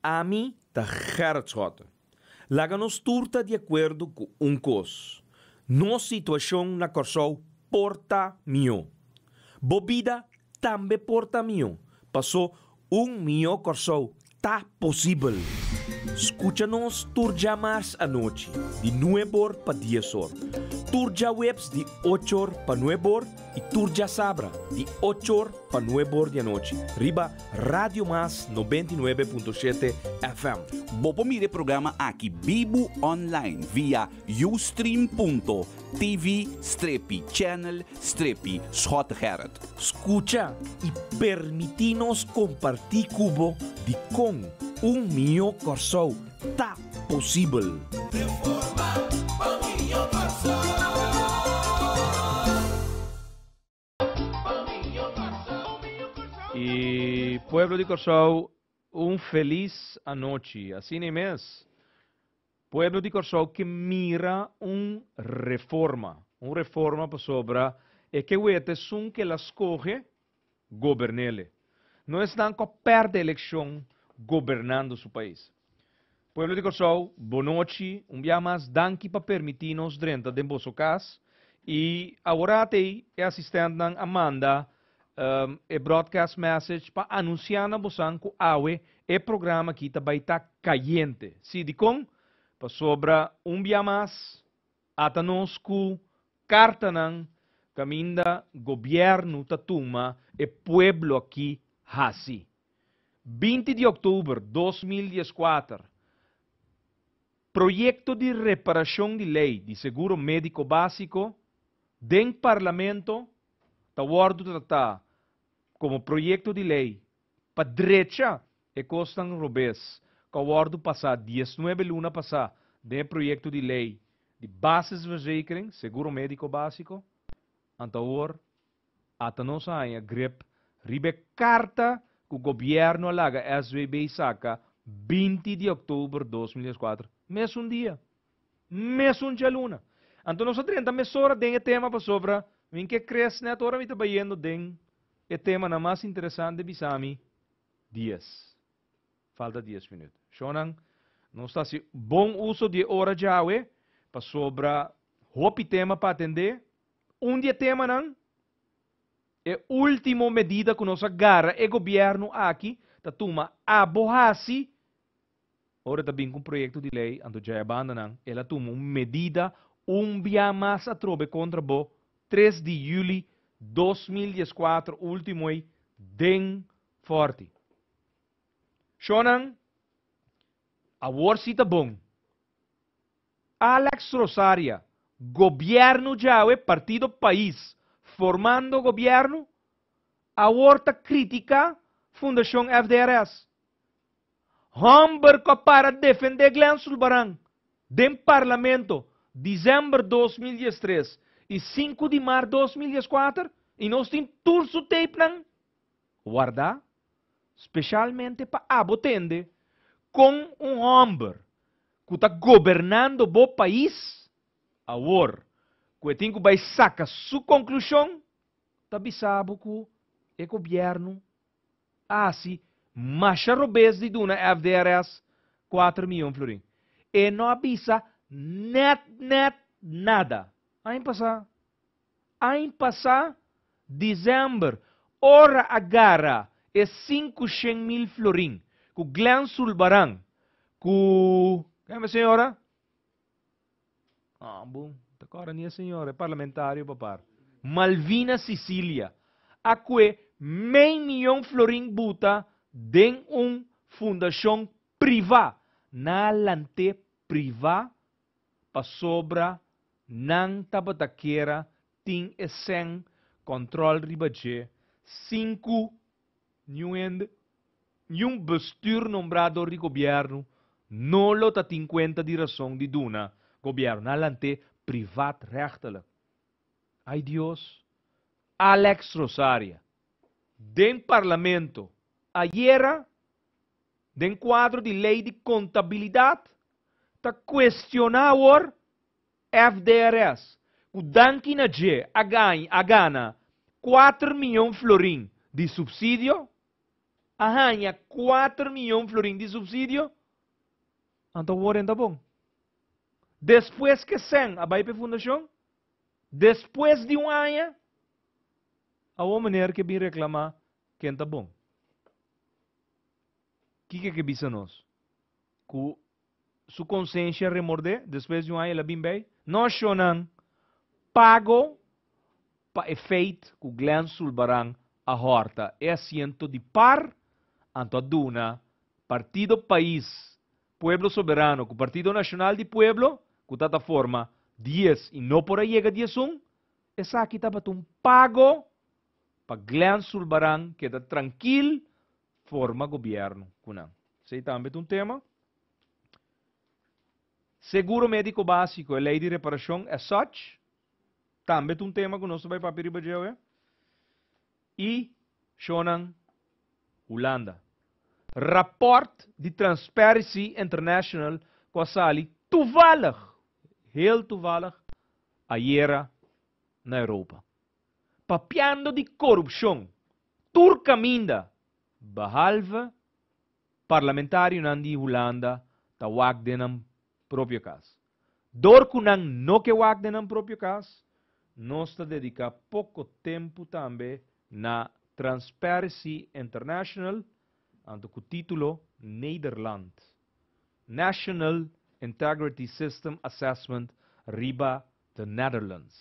Ami ta Gerrit Schotte. Laga nos tur ta di akuerdo ku un kos, nos situashon na Kòrsou por ta mihó. Bo bida tambe por ta mihó, pasó un mihó Kòrsou ta posibel. Skucha nos tur djamars anochi di nueb'or pa dies'or, tur djaweps di och'or pa nueb'or i tur djasabra di och'or pa nueb'or di anochi riba Radio Mas 99.7 FM. Bo por mira e programa aki bibu online via ustream.tv strepi channel strepi Schottegerrit. Skucha i permití nos kompartí ku bo dikon un mihó Kòrsou ta posibel. I pueblo di Kòrsou un felis anochi. Asina e mes, pueblo di Kòrsou ke mira un reforma, un reforma pasobra e ke weta esun ke la skohe gobern'ele. No esnan ku a pèrdè elekshon gobernando su pais. Pueblo di Kòrsou, bonochi, un bia mas danki pa permití nos drenta den boso kas i aworat ei e asistèntnan a manda e broadcast message pa anunsiá na bosan ku awe e programa aki ta bai ta kayente. Sí, dikon? Pasobra un bia mas ata nos ku kartanan kaminda gobièrnu ta tuma e pueblo aki hasi. 20 di òktober 2014, Proyekto di reparashon di lei di seguro médiko básiko den Parlamento ta wòrdu tratá komo proyekto di lei pa drecha e kosnan robes ku a wòrdu pasá 19 luna pasá den e proyekto di lei di basisverzekering, seguro médiko básiko. Anto awor Ata nos a haña grip riba e karta ku gobièrnu a laga SVB saka 20 di òktober 2014, mesun dia, mesun djaluna. Anto nos a drenta mesora den e tema pasobra mi ke kres nèt ora mi ta bayendo den e temanan mas interesante bisa mi dies. Falta dies minüt. Shonnan, nos ta hasi bon uso di e ora djawe pasobra hopi tema pa atendé. Un di e temanan, e último medida ku nos a gara e gobièrnu aki ta tuma abo hasi ora e ta bin ku un proyekto di lei, anto djaya bandanan el a tuma un medida un bia mas atrobe kontra bo 3 di yüli 2014 último ei den Fòrti. Shonnan, awor si ta bon. Alex Rosaria, Gobièrnu djawe partido pais formando gobièrnu awor ta kritiká Fundashon FDRS. Hòmber ku a para defendé Glenn Sulbaran den parlamento desèmber 2013 i 5 di mart 2014 i nos tin tur su tapenan wardá speshalmente pa abo tende kon un hòmber ku ta gobernando bo pais awor ku e tin ku bai saka su konklushon ta bisa bo ku e gobièrnu a hasi masha robes di duna FDRS 4 miyon florin. E no a bisa nèt nèt nada. Aña pasá Aña pasá desèmber ora a gara e 500.000 florin ku Glenn Sulbaran ku ken e señora? Ah bon, ta kòrda ni e señora, e parlamentario papar. Malvina Cicilia a kue mei miyon florin buta den un fundashon privá. Nan a lant'é privá pasobra nan tabata kera tin e sèn kòntròl riba dje sin ku niun hende, niun bestuur nombrá dor di gobièrnu no lo ta tin kuenta di rason di duna gobièrnu. Nan lant'é privaatrechtelijk. Ay Dios! Alex Rosaria den parlamento ayera den kuadro di lei di kontabilidat ta kuestioná awor FDRS ku danki na dje a gaña a gana 4 miyon florin di supsidio. A haña kuater mion florin di supsidio, anto awor e ta bon. Despues ku e sèn a bai pa e fundashon, despues di un aña, awor meneer ke bin reklamá ken ta bon. Kiko e ke bisa nos? Ku su konsensha remordé, despues di un aña el a bin bei? No, shonnan, pago pa e feit ku Glenn Sulbaran a hòrta e asiento di par, anto a duna Partido Pais Pueblo Soberano ku Partido Nashonal di Pueblo, ku ta ta forma dies i no por a yega 11, esaki tabata un pago pa Glenn Sulbaran keda trankil forma gobièrnu ku nan. Esei tambe ta un tema. Seguro médiko básiko, e lei di reparashon as such, tambe ta un tema ku nos ta bai papia riba dje awe. I shonnan Hulanda. Rapòrt di Transparency International ku a sali toevallig, heel toevallig, ayera na Europa. Papiando di korupshon tur kaminda behalve parlamentarionan di Hulanda ta wak den nan propio kas. Dor ku nan no ke wak den nan propio kas, nos ta dediká poko tempu tambe na Transparency International, anto ku título Nederland, National Integrity System Assessment riba The Netherlands.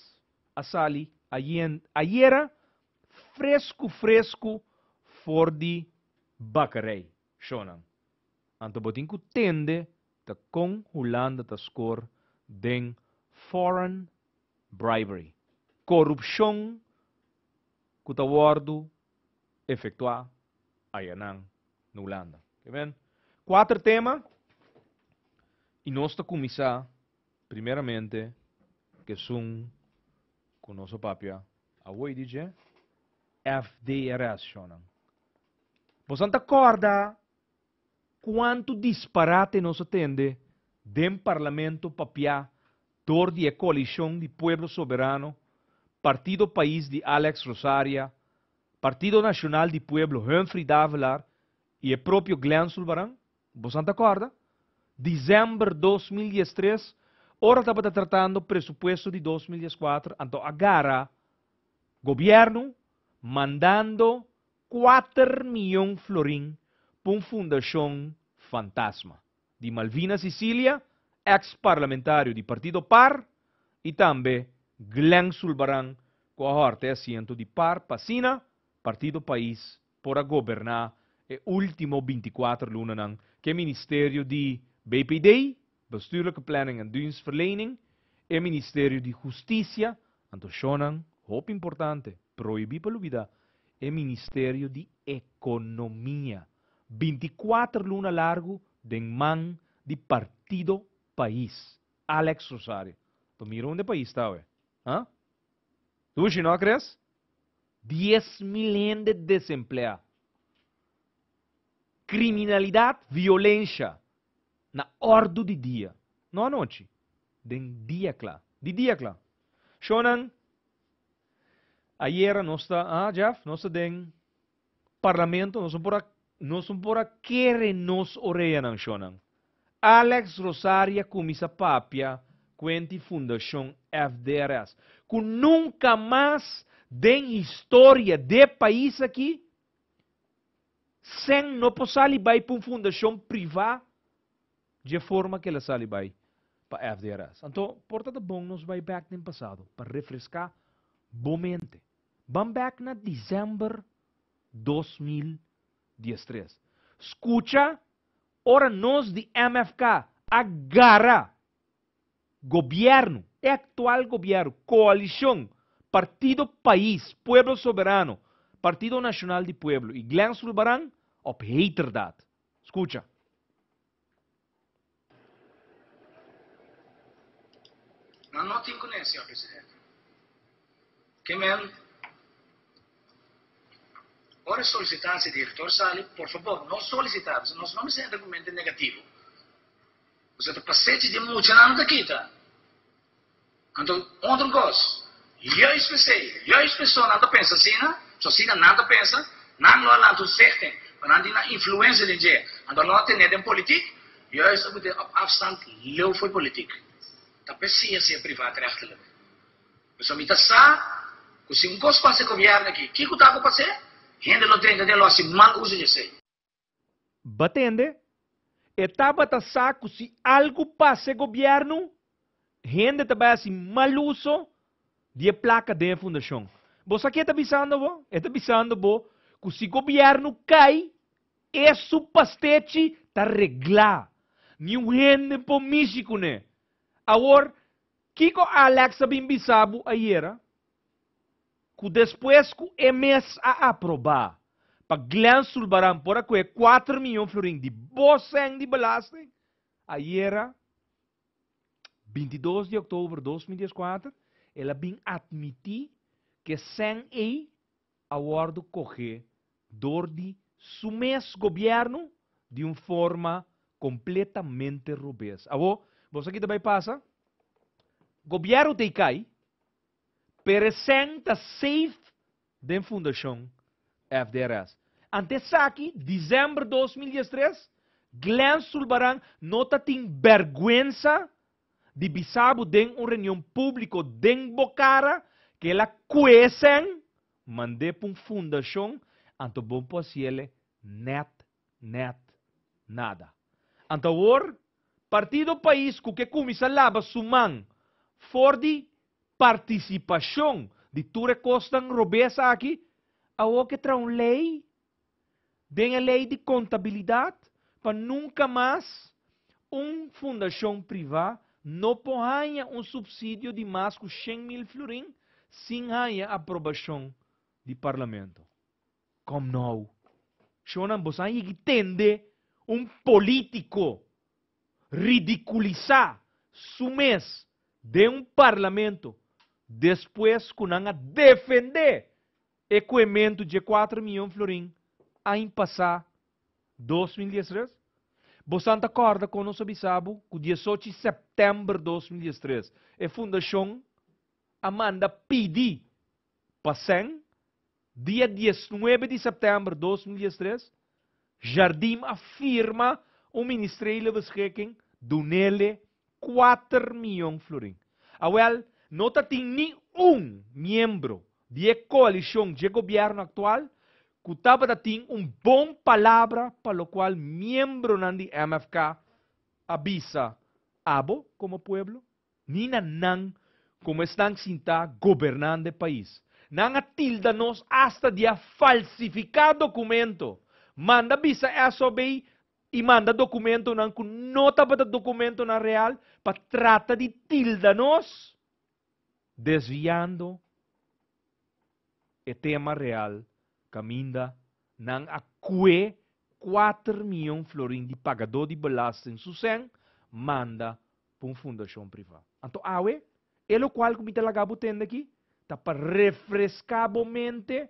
A sali ayera fresku fresku for di bakerij, shownan. Anto bo tin ku tende ta kon Hulanda ta skor den foreign bribery, korupshon ku ta wòrdu efektuá ayanan na Hulanda. Ke Kuater tema i nos ta kuminsá primeramente ku esun ku nos a papia awor di dje, FDRS, shownan. Boso ta kòrda kuantu disparate nos a tende den parlamento papiá dor di e koalishon di Pueblo Soberano, Partido Pais di Alex Rosaria, Partido Nashonal di Pueblo Humphrey Davelaar i e propio Glenn Sulbaran? Boso ta kòrda? Desèmber 2013, ora tabata tratando presupuesto di 2014, anto a gara gobièrnu mandando 4 mion florin pa un fundashon fantasma di Malvina Cecilia, ex-parlamentario di Partido PAR, i tambe Glenn Sulbaran, ku a hòrta asiento di PAR pa asina, Partido Pais por a goberná e último 24 lunanan, ku e Ministerio di BPD, Bestuurlijke Planning en Dienstverlening, e Ministerio di Hustisia, anto shonnan, hopi importante, prohibí pa lubidá, e Ministerio di Ekonomia. 24 luna largu den man di Partido Pais. Alex Rosario. To mira unda pais ta, we. Ha? Dushi, no crees? 10 mil hende desempleá. Kriminalidat, violensia na òrdu di dia. No anochi. Den dia kla. Di dia kla. Shonnan, ayera nos ta, ah, Jeff, nos ta den parlamento, nos no por a kere nos oreanan, shonnan. Alex Rosaria kuminsá papia kuenta Fundashon FDRS. Ku nunka mas den historia di pais aki, sèn no por sali bai pa un fundashon privá, di forma ku el a sali bai pa FDRS. Anto, por ta bon nos bai back den pasado, pa refreská bo mente. Ban back na desèmber 2013. Skucha, ora nos di MFK a gara gobièrnu, aktual gobièrnu, koalishon, Partido Pais, Pueblo Soberano, Partido Nashonal di Pueblo i Glenn Sulbaran op heterdaad. Skucha. No, no tin kuné, señor presidente. Ke men, ora solisitá si direktor sali, por fabor, no solisitá, nos no mester argumento negativo. Bo ta pasechi di muchanan ta kita. Anto, otro kos, juist p'esei, juist persona ta pensa asina, so asina nan ta pensa, nan lo a lanta un stichting. Pa nan tin nan influencia den dje. Anto lo a tene den politiek, juist a bute op afstand leu fo'i politiek. Ta p'esei a sea privaatrechtelijk. Pasobra mi ta sa ku si un kos pasa e gobièrnu aki, kiko ta ku pas'é? Hende lo drenta den lo hasi mal uso di esei. Batende, e tabata sa ku si algu pasa e gobièrnu, hende ta bai hasi mal uso di e plaka den e fundashon. Bo sa ke e ta bisando bo? E ta bisando bo ku si gobièrnu kai, e su pastechi ta reglá. Niun hende por mishi kuné. Awor, kiko Alex a bin bisa bo ayera? Ku despues ku e mes a aprobá pa Glenn Sulbaran por a kohe kuater miyon florin di bo sèn di belasting, ayera, 22 di òktober 2014, el a bin atmití ku e sèn ei a wòrdu kohé dor di su mes gobièrnu di un forma kompletamente robes. Awor, bo sa ki ta bai pasa? Gobièrnu ta ei kai, pero e sèn ta safe den Fundashon FDRS. Ante esaki, desèmber 2013, Glenn Sulbaran no ta tin bèrgwensa di bisa bo den un reunion públiko den bo kara ku el a kue sèn, mand'é pa un fundashon, anto bo por hasiel nèt nèt nada. Anto awor, Partido Pais ku ke kuminsá laba su man for di partisipashon di tur e kosnan robes aki, awor ke traha un lei den e lei di kontabilidat pa nunka mas un fundashon privá no por haña un supsidio di mas ku 100.000 florin sin haña aprobashon di parlamento. Kom nou. Shonnan, boso a yegi tende un polítiko ridikulisá su mes den un parlamento despues ku nan a defendé e kuementu dje 4 mion florin aña pasá 2013? Boso ta kòrda kon nos a bisa bo ku 18 sèptèmber 2013 e fundashon a manda pidi pa sèn? Dia 19 di sèptèmber 2013, Jardim a firma un ministeriële beschikking dunele 4 mion florin. Awèl, no tatin ni un miembro di e koalishon di gobièrnu aktual ku tabata tin un bon palabra pa lokual miembronan di MFK a bisa abo komo pueblo, ni na nan komo esnan sintá gobernando e pais. Nan a tilda nos hasta di a falsifiká dokumento. Manda bisa SOB i manda dokumentonan ku no tabata dokumentonan real pa trata di tilda nos, desviando e tema real kaminda nan a kue 4 mion florin di pagadó di belasting su sèn manda pa un fundashon privá. Anto awe, e lokual ku mi ta laga bo tende aki, ta pa refreská bo mente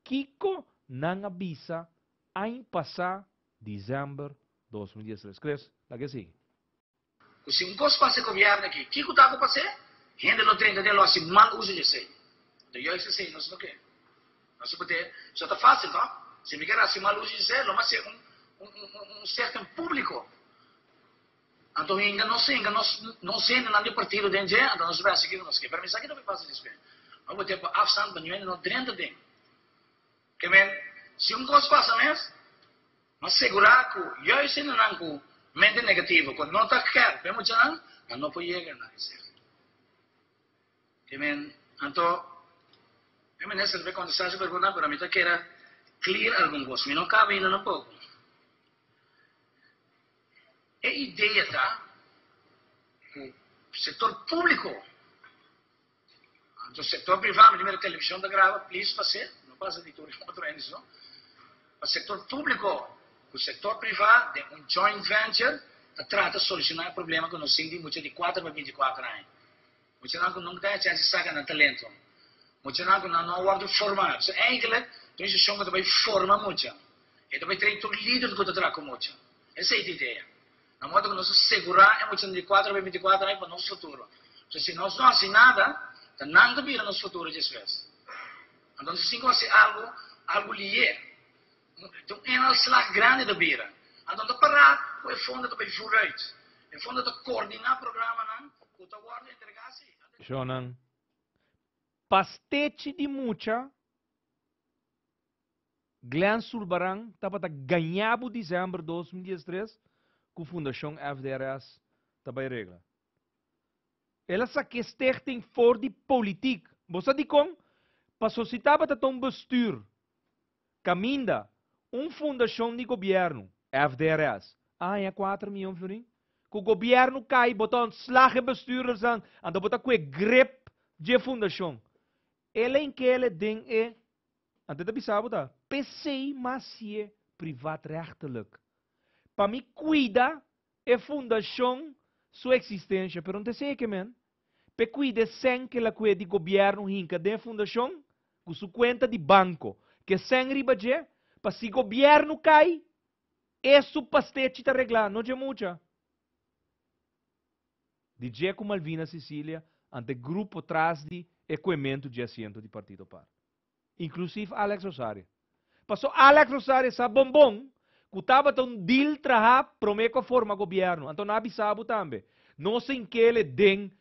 kiko nan a bisa aña pasá desèmber 2013. Chris, laga sigui. Ku si un kos pasa e gobièrnu aki, kiko ta ku pas'é? Hende lo drenta den lo hasi mal uso di esei. Anto juist esei nos no ke. Nos por te, so ta fásil, no? Si mi kier hasi mal uso di esei, lo mi hasi un un un un stichting públiko. Anto hinga nos hinga nos nos hendenan di partido den dje, anto nos por hasi kiko nos ke. Pero mi sa ki ta pasa despues. Nos por te pa afstand pa niun hende no drenta den. Ke men, si un kos pasa mes, mas segurá ku juist hendenan ku mente negativo, ku no ta kèr pa e muchanan, nan no por yega na esei. Ke men, anto, e minister ta kontestá su pregunta, pero mi ta kere clear algun kos. Mi no kaba ainda tampoko. E idea ta ku sektor públiko, anto sektor privá, mi ta mira televishon ta graba, please pas'é, no pasa di tur otro hende so. Pa sektor públiko ku sektor privá den un joint venture ta trata solushoná e problema ku nos tin di mucha di 4 pa 24 aña. Muchanan ku nunka ta chèns di saka nan talento. Muchanan ku nan no a wòrdu formá. So eigenlijk ta un institushon ku ta bai forma mucha. E ta bai trae tur lider ku ta traha ku mucha. Esei ta idea. Na modo ku nos ta segurá e muchanan di 4 pa 24 aña pa nos futuro. So si nos no hasi nada, ta nan ta bira nos futuro despues. Anto nos tin ku hasi algu, algu lié. Ta un inhaalslag grandi ta bira. Anto ta pará ku e fondo ta bai vooruit. E fondo ta koordiná programanan ku ta wòrdu entregá si. Shonnan, pastechi di mucha Glenn Sulbaran tabata gañá bo december 2013 ku Fundashon FDRS ta bai regla. El a saka e stichting for di politiek. Bo sa dikon? Paso si tabata ta un bestuur kaminda un fundashon di gobièrnu, FDRS, a haña kuater miyon florin, ku gobièrnu kai bo ta ontslag e bestuurdersnan, anto bo ta kue grip dje fundashon. El a inkele den e, anto e ta bisa bo ta, p'esei mas si'e privaatrechtelijk. Pa mi kuida e fundashon su eksistensha, pero no ta esei ke men. P'e kuida e sèn ke la kue di gobièrnu hinka den e fundashon, ku su kuenta di banko, ke sèn riba dje, pa si gobièrnu kai, e su pastechi ta reglá, no dje mucha. Di dje ku Malvina Cecilia ante grupo tras di e kuementu dje asiento di Partido par. Inklusiv Alex Rosaria. Paso Alex Rosaria sa bon bon ku tabata un deal traha prome ku a forma gobièrnu. Anto nan a bisa bo tambe, nos a inkele den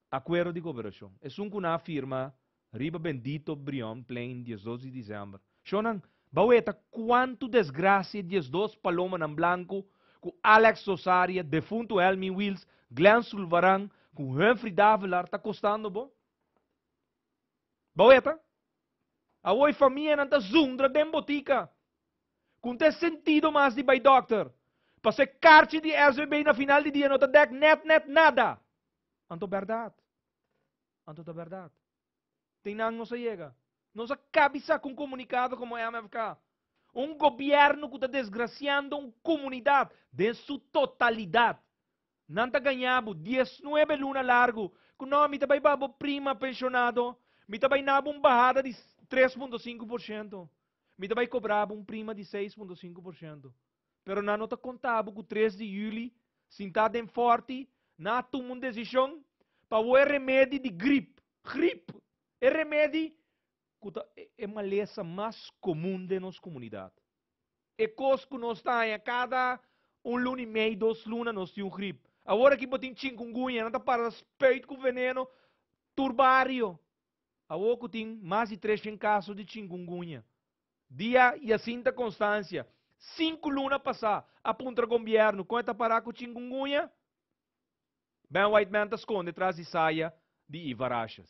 akuerdo di koperashon. Esun ku nan a firma riba bendito Brionplein 12 di desèmber. Shonnan, baweta kuantu desgrasia 12 palomanan blanku ku Alex Rosaria, defuntu Helmin Wiels, Glenn Sulvaran ku Humphrey Davelaar ta kostando bo? Baweta? Awor e famianan ta zundra den botika. Ku no ta e sentido mas di bai dòkter. Pasobra e karchi di SVB na final di dia no ta dèk nèt nèt nada. Anto bèrdat. Anto ta bèrdat. Tin nan nos a yega. Nos a kabisa ku un komunikado komo MFK. Un gobièrnu ku ta desgrasiando un komunidat den su totalidat. Nan ta gaña bo 19 luna largu ku no, mi ta bai ba bo prima penshonado, mi ta bai na bo un bahada di 3.5%, mi ta bai kobra bo un prima di 6.5%. Pero nan no ta konta bo ku 3 di yüli, sintá den Fòrti, nan a tuma un desishon pa bo e remedi di grip, griep, e remedi ku ta e malesa mas komun den nos komunidat. E kos ku nos ta haña kada un luna i mei, dos luna nos tin un grip. Awor aki bo tin chinkungunya, nan ta para spuit ku veneno tur bario. Awor ku tin mas di 300 kaso di chinkungunya. Dia Jacinta Constancia, sinku luna pasá a puntra gombiernu kon e ta pará ku chinkungunya. Ben Whiteman ta skonde tras di saya di Ivar Asjes.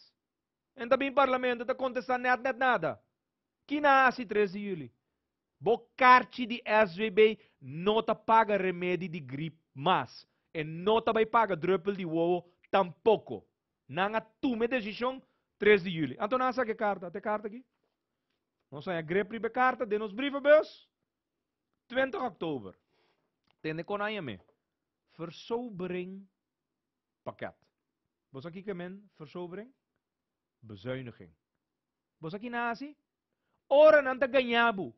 En ta bin parlamento ta kontestá nèt nèt nada. Ki nan a hasi 3 di yüli? Bo karchi di SVB no ta paga remedi di grip mas. E no ta bai paga drùpel di wowo tampoko. Nan a tuma e desishon 3 di yüli. Anto nan a saka e karta. Ata e karta aki. Nos haña grip riba e karta den nos brievenbus. 20 òktober. Tende kon nan yam'é. Versobering pakket. Bo sa kiko e men versobering? Bezuiniging. Bo sa ki nan hasi? Ora nan ta gaña bo,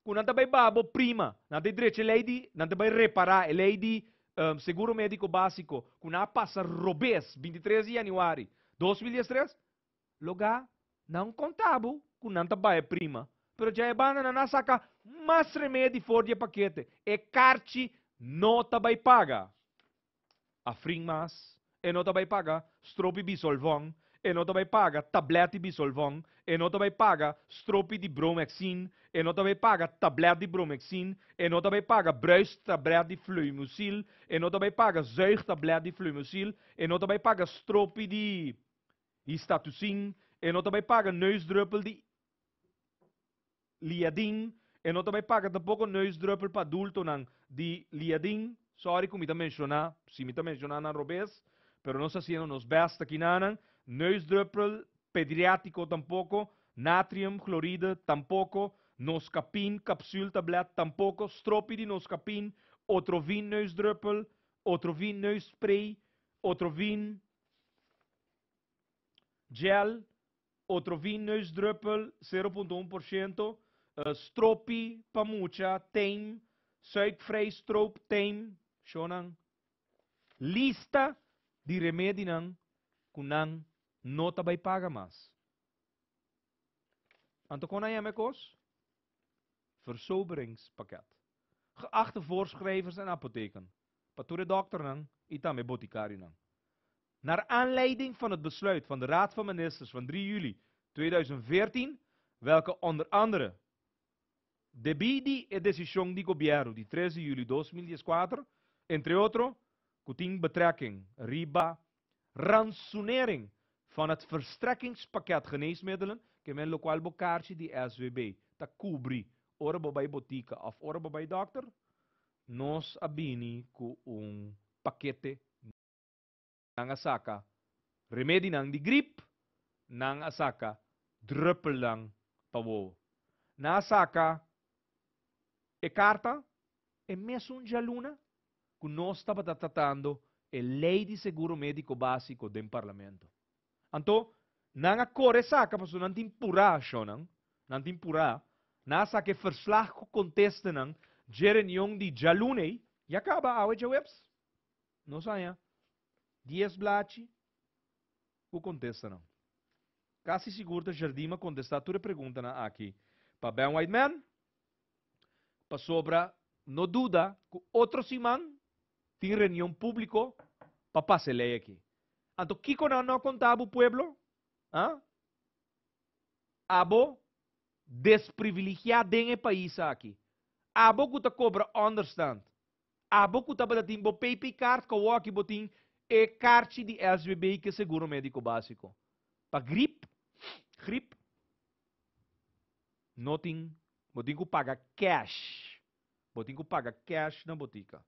ku nan ta bai baha bo prima, nan ta drecha e lei di, nan ta bai repará e lei di seguro médiko básiko ku nan a pasa robes 23 di yanüari 2013, logá nan konta bo ku nan ta baha e prima, pero dja e banda nan a saka mas remedi for di e pakete, e karchi no ta bai paga. Afrin mas, e no ta bai paga stropi bisolvon, e no ta bai paga tablet di bisolvon, e no ta bai paga stropi di bromexin, e no ta bai paga tablet di bromexin, e no ta bai paga bruistablet di fluimucil, e no ta bai paga zuigtablet di fluimucil, e no ta bai paga stropi di histatusin, e no ta bai paga neusdruppel di Liadin, e no ta bai paga tampoko neusdruppel pa adultonan di Liadin. Sorry ku mi ta menshoná, si mi ta menshoná nan robes, pero nos ta hasiendo nos best aki nanan. Neusdruppel pediatiko tampoko, natrium chloride tampoko, noscapin capsule tablet tampoko, stropi di noscapin, otrovin neusdruppel, otrovin neusspray, otrovin gel, Otrovin neusdruppel, 0.1%, stropi pa mucha, tame, suikvrij stroop, tame, shownan. Lista di remedinan ku nan no ta bai paga mas. Anto kon nan yama e kos? Versoberingspakket. Geachte voorschrijvers en apotheken, pa tur e dòkternan i tambe botikarionan. Naar aanleiding van het besluit van de Raad van Ministers van 3 juli 2014, welke onder andere Debí di e desishon di gobièrnu di tres di yüli 2014, entre otro, ku tin betrekking riba rantsoenering van het verstrekkingspakket geneesmiddelen, ke men lokual bo karchi di SVB ta kubri ora bo bai botika òf ora bo bai dòkter, nos a bini ku un pakete. Nan a saka remedinan di grip, nan a saka druppelnan pa wowo. Nan a saka e karta e mesun djaluna ku nos tabata tratando e lei di seguro médiko básiko den parlamento. Anto, nan a kore saka pasobra nan tin purá, shonnan, nan tin purá. Nan a saka e verslag ku kontestanan dje reunion di djaluna ei, ya kaba awe djaweps. Nos haña dies blachi ku kontestanan. Kasi sigur ta Jardim a kontestá tur e preguntanan aki pa Ben Whiteman, pasobra no duda ku otro siman tin reunion públiko pa pasa e lei aki. Anto kiko nan no a konta bo pueblo? Ha? Abo desprivilegiá den e pais aki. Abo ku ta kobra ònderstand. Abo ku tabata tin bo PP card ku awoki bo tin e karchi di SVB ku e seguro mediko basiko. Pa grip, grip, no tin, bo tin ku paga cash. Bo tin ku paga cash na botika.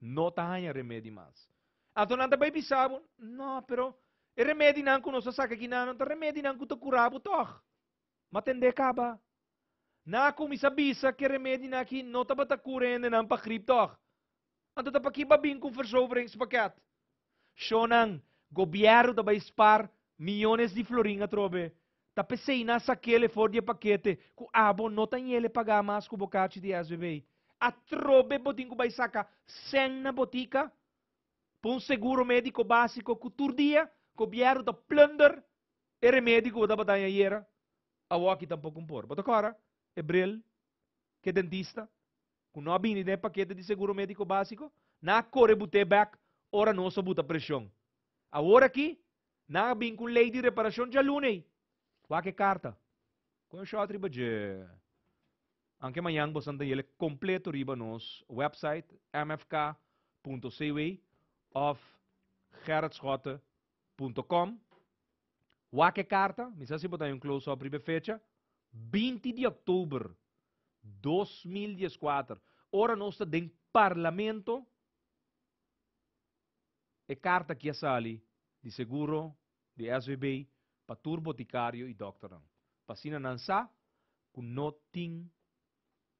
No ta haña remedi mas. Anto nan ta bai bisa bo, no, pero e remedinan ku nos a saka akinan no ta remedinan ku ta kura bo tòg. Ma tendé kaba. Nan a kuminsá bisa ku e remedinan aki no tabata kura hendenan pa grip tòg. Anto ta pakí bo a bin ku un versoveringspakket? Shonnan, gobièrnu ta bai spar miyones di florin atrobe. Ta p'esei nan a sak'el e for di e pakete ku abo no ta ñele pagá mas ku bo kachi di SVB. Atrobe bo tin ku bai saka sèn na botika pa un seguro médiko básiko ku tur dia gobièrnu ta plunder e remedi ku bo tabata haña ayera. Awoki tampoko un por. Bo ta kòrda e bril ku e dentista ku no a bini den e pakete di seguro médiko básiko? Nan a kore but'é bèk ora nos a buta preshon. Awor aki, nan a bin ku un lei di reparashon djaluna ei. Wak e karta. Kon e shòt riba dje. Anke mañan boso ta yele kompleto riba nos wèpsait mfk.cw òf gerritschotte.com. Wak e karta, mi sa si bo ta haña un close up riba e fecha, 20 di òktober 2014, ora nos ta den Parlamento, e karta aki a sali di seguro di SVB pa tur botikario i dòkternan, pa asina nan sa ku no tin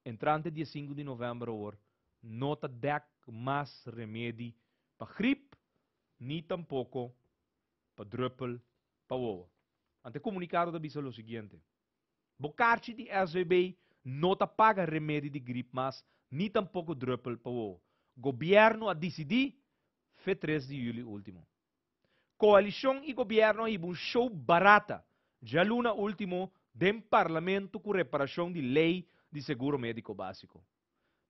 entrante dia sinku di novèmber awor no ta dèk mas remedi pa grip ni tampoko pa druppel pa wowo. Ante e komunikado ta bisa lo siguiente, Bo karchi di SVB no ta paga remedi di grip mas ni tampoko druppel pa wowo. Gobièrnu a disidí fe tres di yüli último. Koalishon i gobièrnu a hiba un show barata djaluna último den parlamento ku reparashon di lei di seguro médiko básiko.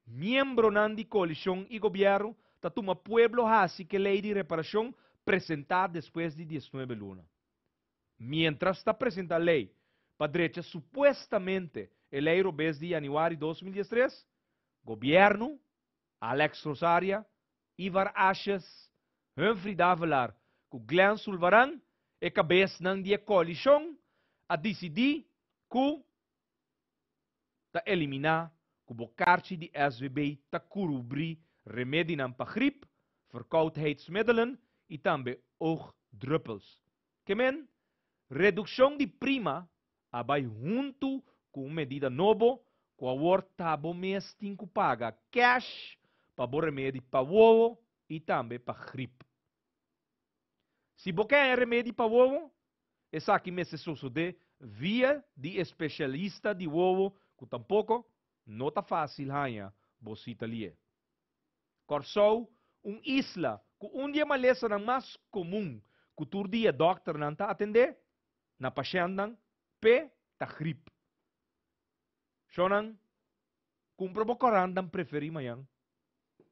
Miembronan di koalishon i gobièrnu ta tuma pueblo hasi ke lei di reparashon presentá despues di diesnuebe luna. Miéntras ta presentá lei pa drecha supuestamente e lei robes di yanüari 2013, gobièrnu, Alex Rosaria, Ivar Asjes, Humphrey Davelaar ku Glenn Sulvaran, e kabesnan di e koalishon, a disidí ku ta eliminá ku bo karchi di SVB ta kurubrí remedinan pa grip, verkoudheidsmiddelen i tambe oogdruppels. Ke men, redukshon di prima a bai huntu ku un medida nobo ku awor ta bo mes tin ku paga kèsh pa bo remedi pa wowo i tambe pa grip. Si bo ke haña remedi pa wowo, esaki mester sosodé via di e spesialista di wowo ku tampoko no ta fásil haña bo sita lié. Kòrsou, un isla ku un di e malesanan mas komun ku tur dia dòkternan ta atendé na pashèntnan, p'e ta grip. Shonnan. Kumpra bo korantnan preferí mañan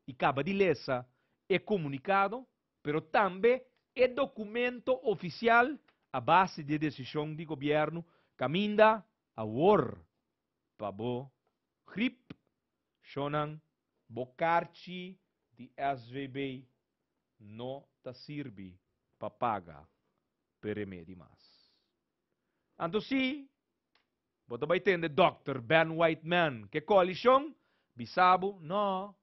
i kaba di lesa e komunikado, pero tambe e dokumento ofisial a base di e desishon di gobièrnu kaminda awor pa bo grip, shonnan, bo karchi di SVB no ta sirbi pa paga p'e remedi mas. Anto si bo ta bai tende Dòkter Ben Whiteman ke koalishon bisa bo, no,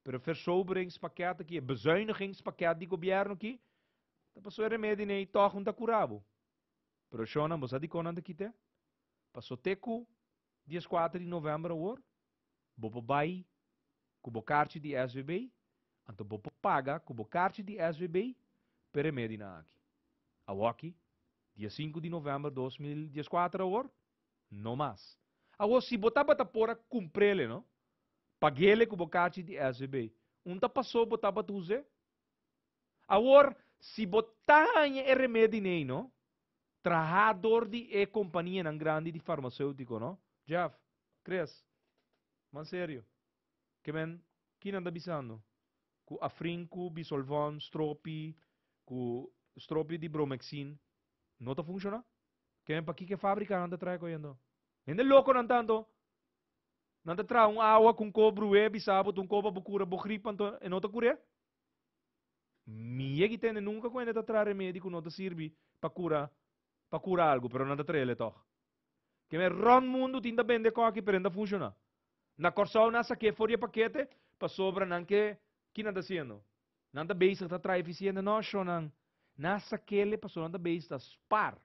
pero e versoberingspakket aki, e bezuinigingspakket di gobièrnu aki, ta paso e remedi nei tòg un ta kura bo. Pero shonnan, bo sa dikon nan ta kit'é? Paso te ku dieskuater di novèmber awor, bo por bai ku bo karchi di SVB, anto bo por paga ku bo karchi di SVB p'e remedinan aki. Awoki, dia sinku di novèmber 2014 awor, no mas. Awor si bo tabata por a kumpr'ele no, pag'ele ku bo karchi di SVB, un ta pasó bo tabata us'é? Awor, si bo ta haña e remedi nei no, trahá dor di e kompanianan grandi di farmaseutiko no, Jeff, Chris, man serio, ke men, ki nan ta bisando? Ku afrin ku bisolvon, stropi, ku stropi di bromexin no ta funshoná? Ke men pakiko e fabrikanan ta traha koyendo? Hende loko nan ta anto! Nan ta traha un awa ku un ko brué bisa bo ta un ko pa bo kura bo grip anto e no ta kur'é? Mi yegi tende nunka ku hende ta traha remedi ku no ta sirbi pa kura pa kura algu pero nan ta traha el tòg. Keme rònt mundu tin ta bende kòki pero e no ta funshoná. Na Kòrsou nan a sak'é for di e pakete pasobra nan ke ki nan ta hasiendo? Nan ta bezig ta traha efisiente? No shonnan. Nan a sak'el pasobra nan ta bezig ta spar.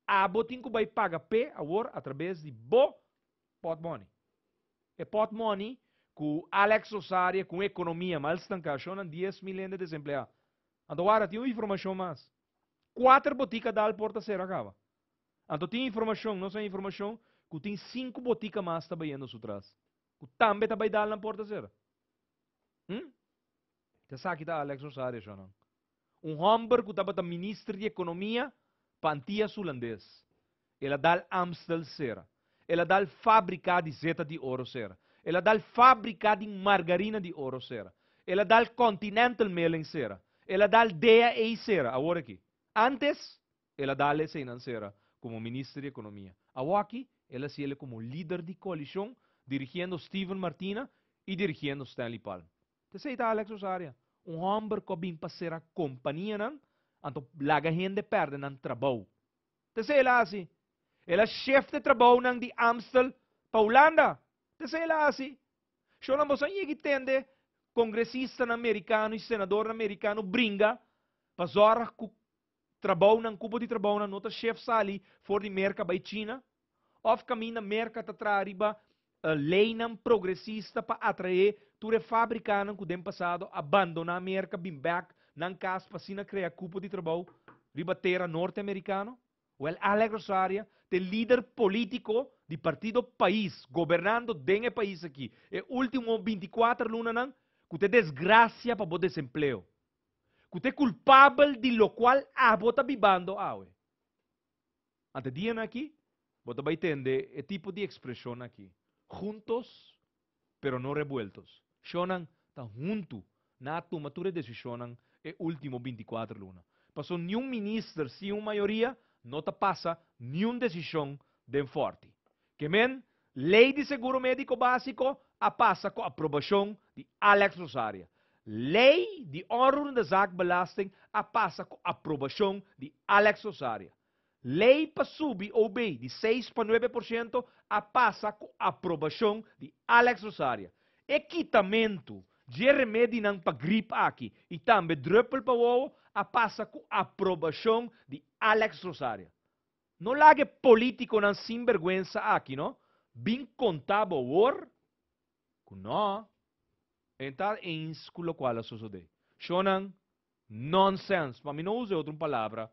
Abo tin ku bai paga p'e awor atrabes di bo pòtmòni. E pòtmòni ku Alex Rosaria ku un ekonomia mal stanká shonnan 10,000 hende desempleá. Anto wara tin un informashon mas. Kuater botika dal por ta sera kaba. Anto tin informashon, nos a informashon ku tin sinku botika mas ta bayendo su tras. Ku tambe ta bai dal nan por ta sera. Hm? Esaki ta Alex Rosaria shonnan. Un hòmber ku tabata minister di ekonomia pa Antias Hulandes. El a dal Amstel sera. El a dal fábrika di zeta di oro sera. El a dal fábrika di margarina di oro sera. El a dal Continental Milling sera. El a dal DAE sera, awor aki. Ántes, el a dal eseinan sera komo minister di ekonomia. Awoki, el a hasiel komo lider di koalishon, dirigiendo Steven Martina i dirigiendo Stanley Palm. T'esei ta Alex Rosaria, un hòmber ku a bin pa sera kompanianan, anto laga hende pèrdè nan trabou. T'esei el a hasi. El a shift e trabounan di Amstel pa Hulanda. T'esei el a hasi. Shownan boso a yega i tende kongresistanan merikano i senadornan merikano bringa pa zòrg ku trabounan, kupo di trabounan no ta shift sali for di Merka bai China? Òf kaminda Merka ta traha riba leinan progresista pa atraé tur e fábrikanan ku den pasado a bandoná Merka bin bèk nan kas pa asina krea kupo di trabou riba tera norteamerikano? Wèl, Alex Rosaria ta e lider polítiko di partido pais gobernando den e pais aki e último 24 lunanan ku ta e desgrasia pa bo desempleo, ku ta e kulpabel di lokual abo ta bibando awe. Ante dianan aki, bo ta bai tende e tipo di ekspreshon aki, Juntos, pero no revueltos. Shonnan ta huntu na a tuma tur e desishonnan e último 24 luna. Paso niun minister sin un mayoria no ta pasa niun desishon den Fòrti. Ke men, Lei di Seguro Médiko Básiko a pasa ku aprobashon di Alex Rosaria. Lei di Onroerende Zaakbelasting a pasa ku aprobashon di Alex Rosaria. Lei pa subi OB di 6 pa 9% a pasa ku aprobashon di Alex Rosaria. E kitamentu dje remedinan pa grip aki i tambe drùpel pa wowo a pasa ku aprobashon di Alex Rosaria. No laga e polítikonan sinbergwensa aki no bin konta bo awor ku no e ta eens ku lokual a sosodé. Shonnan, nonsens, pa mi no usa e otro un palabra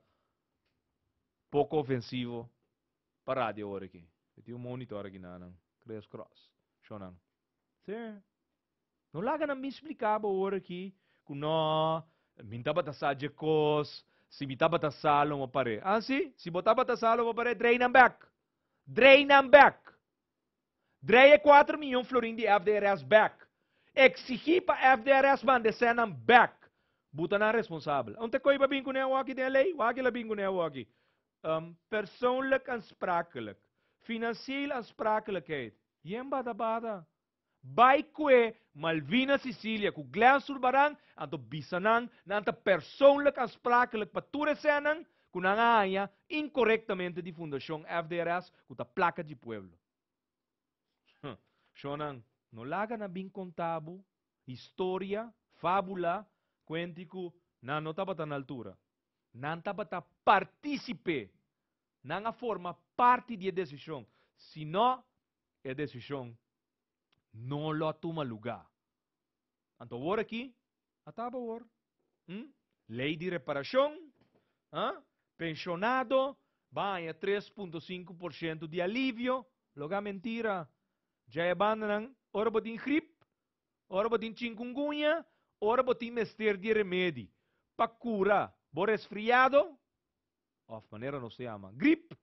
poko ofensivo pa radio awor aki. Mi tin un monitor aki nanan, Chris Cross. Shonnan, sí. No laga nan bin splika bo awor aki ku no, mi n tabata sa dje kos, si mi tabata sa lo mo par'é. Ah si? Si bo tabata sa lo bo par'é, drei nan bèk! Drei nan bèk! Drei e 4 mion florin di FDRS bèk. Eksigí pa FDRS manda e sènnan bèk. Buta nan responsabel. Un te koe pa bin kuné awoki den e lei? Wak el a bin kuné awoki. Persoonlijk aansprakelijk. Financieel aansprakelijkheid. Yen bada bada. Bai kue Malvina Cicilia ku Glenn Sulbaran anto bisa nan nan ta persoonlijk aansprakelijk pa tur e sènnan ku nan a haña inkorektamente di Fundashon FDRS ku ta plaka dji pueblo. Shonnan, no laga nan bin konta bo historia, fábula, kuenti ku nan no tabata na altura. Nan tabata partísipe. Nan a forma parti di e desishon. Si no, e desishon no lo a tuma lugá. Anto awor aki, a taba awor. Hm? Lei di reparashon, ha? Penshonado ba haña 3.5% di alivio, loga mentira. Dja e bandanan, ora bo tin grip, ora bo tin chinkungunya, ora bo tin mester di remedi pa kura bo resfriado, òf manera nos ta yama grip,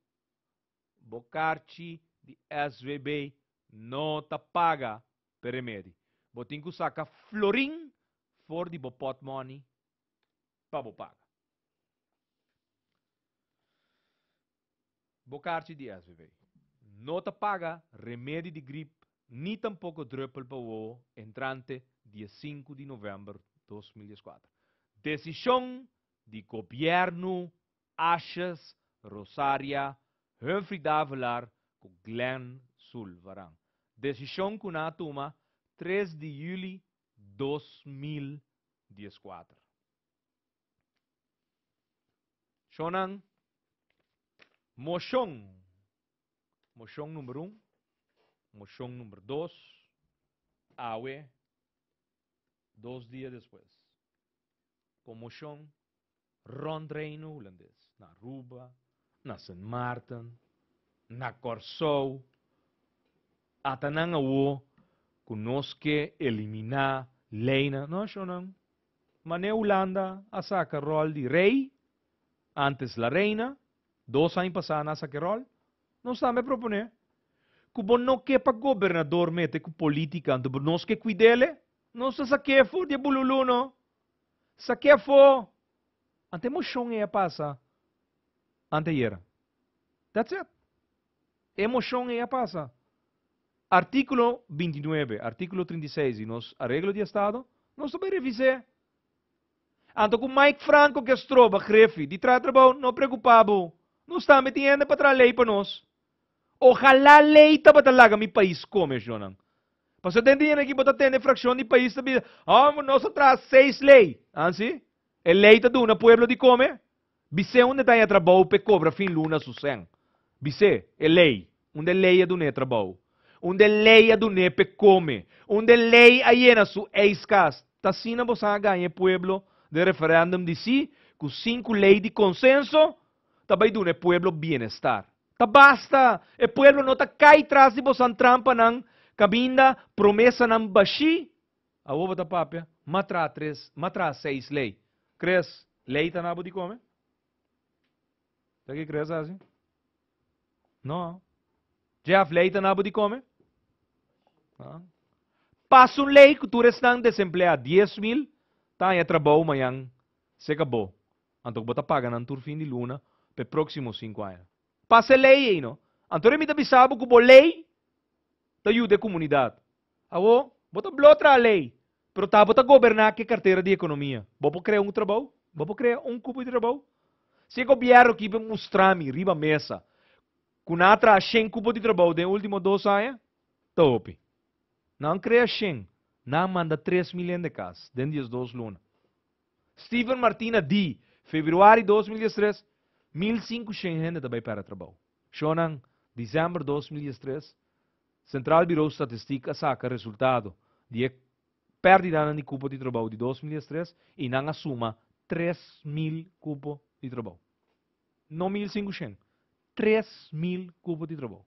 bo karchi di SVB no ta paga p'e remedi. Bo tin ku saka florin for di bo pòtmòni pa bo paga. Bo karchi di SVB no ta paga remedi di grip ni tampoko drùpel pa wowo entrante dia sinku di novèmber 2014. Desishon di gobièrnu Asjes Rosaria, Humphrey Davelaar ku Glenn Sulvaran. Desishon ku nan a tuma 3 di yüli 2014. Shonnan, moshon, moshon number un, moshon number dos, awe, dos dia despues. Konmoshon rònt Reino Hulandes, na Aruba, na Sint Maarten, na Kòrsou. Ata nan awo ku nos ke eliminá leinan. No, shonnan. Manera Hulanda a saka ròl di rei, ántes la reina, dos aña pasá nan a saka e ròl, nos tambe a proponé ku bo no ke pa gobernador mete ku polítika, anto nos ke kuid'el, nos ta sak'é for di e bululú no. Sak'é afó! Ante emoshon ei a pasa anteayera. That's it. E emoshon ei a pasa. Artíkulo 29, artíkulo 36 di nos Areglo di Estado, nos ta bai revis'é. Anto ku Mike Franco ke stroba Griffie di traha trabou, no preokupá bo. Nos tambe tin hende pa traha lei pa nos. Ojalá lei tabata laga mi pais kome, shonnan. Pasobra den dia aki bo ta tende frakshon di pais ta bisa, oh, nos a traha seis lei. Ansi? E lei ta duna pueblo di kome? Bis'é unda ta haña trabou p'e kobra fin luna su sèn. Bis'é, e lei. Unda e lei a dun'é trabou? Unda e lei a dun'é p'e kome? Unda e lei a yena su ijskast? Ta asina bo sa a gaña e pueblo den referèndum di sí ku sinku lei di konsenso ta bai duna e pueblo bienestar. Ta basta! E pueblo no ta kai tras di bosan trampanan kaminda promesanan bashí. Awor bo ta papia, M'a traha tres, m'a traha seis lei. Kres, lei ta na bo di kome? Ta ki kres hasi? No. Jeff, lei ta na bo di kome? Pasa un lei ku tur esnan desempleá 10,000 ta haña trabou mañan seka bo. Anto ku bo ta paga nan tur fin di luna pa e próksimo sinku aña. Pasa e lei ei no. Anto mi ta bisa bo ku bo lei ta yuda e komunidat. Awor, bo ta blo traha lei, pero ta bo ta goberná ku e kartera di ekonomia. Bo por krea un trabou? Bo por krea un kupo di trabou? Si e gobièrnu aki por mustra mi riba mesa ku nan a traha shen kupo di trabou den e último dos aña, ta hopi. Nan krea shen, nan a manda 3000 hende kas den 12 luna. Steven Martina di, Februari 2013, 1500 hende ta bai pèrdè trabou. Shonnan, December 2013, Centraal Bureau Statistiek a saka resultado di e pèrdidanan di kupo di trabou di 2013 i nan a suma 3000 kupo di trabou. No 1500, 3000 kupo di trabou.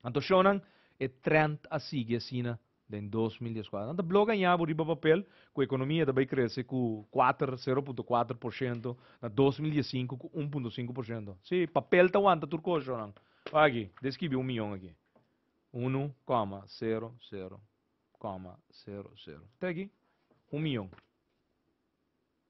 Anto shonnan, e trend a sigui asina den 2014. Nan ta blo gaña bo riba papel ku ekonomia ta bai krese ku kuater, 0.4% na 2015 ku 1.5%. Sí, papel ta wanta tur kos, shonnan. Wak aki, den skibi un miyon aki. 1,00,00. Te aki, un mion.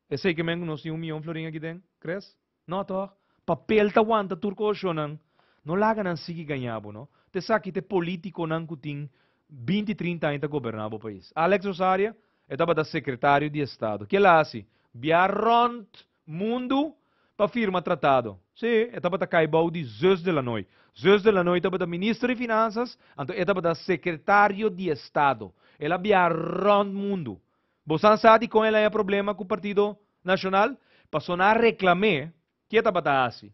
Esei ke men ku nos tin un mion florin aki den, Chris? No toch? Papel ta wanta tur koshonan. No laga nan sigui gaña bo, no. Ta esaki ta e politiconan cu tin binti, trinta aña ta goberna bo pais. Alex Rosaria, e tabata secretario di estado. Ke el a haci? Bia rond mundu pa firma tratado. Sí, e tabata cay bou di Zus de Lanoy. Zus de Lanoy tabata minister di finanzas, anto e tabata secretario di estado. El a bia rond mundu. Bosan sa dikon el haña problema ku Partido Nashonal? Paso nan a reklam'é ke e tabata hasi.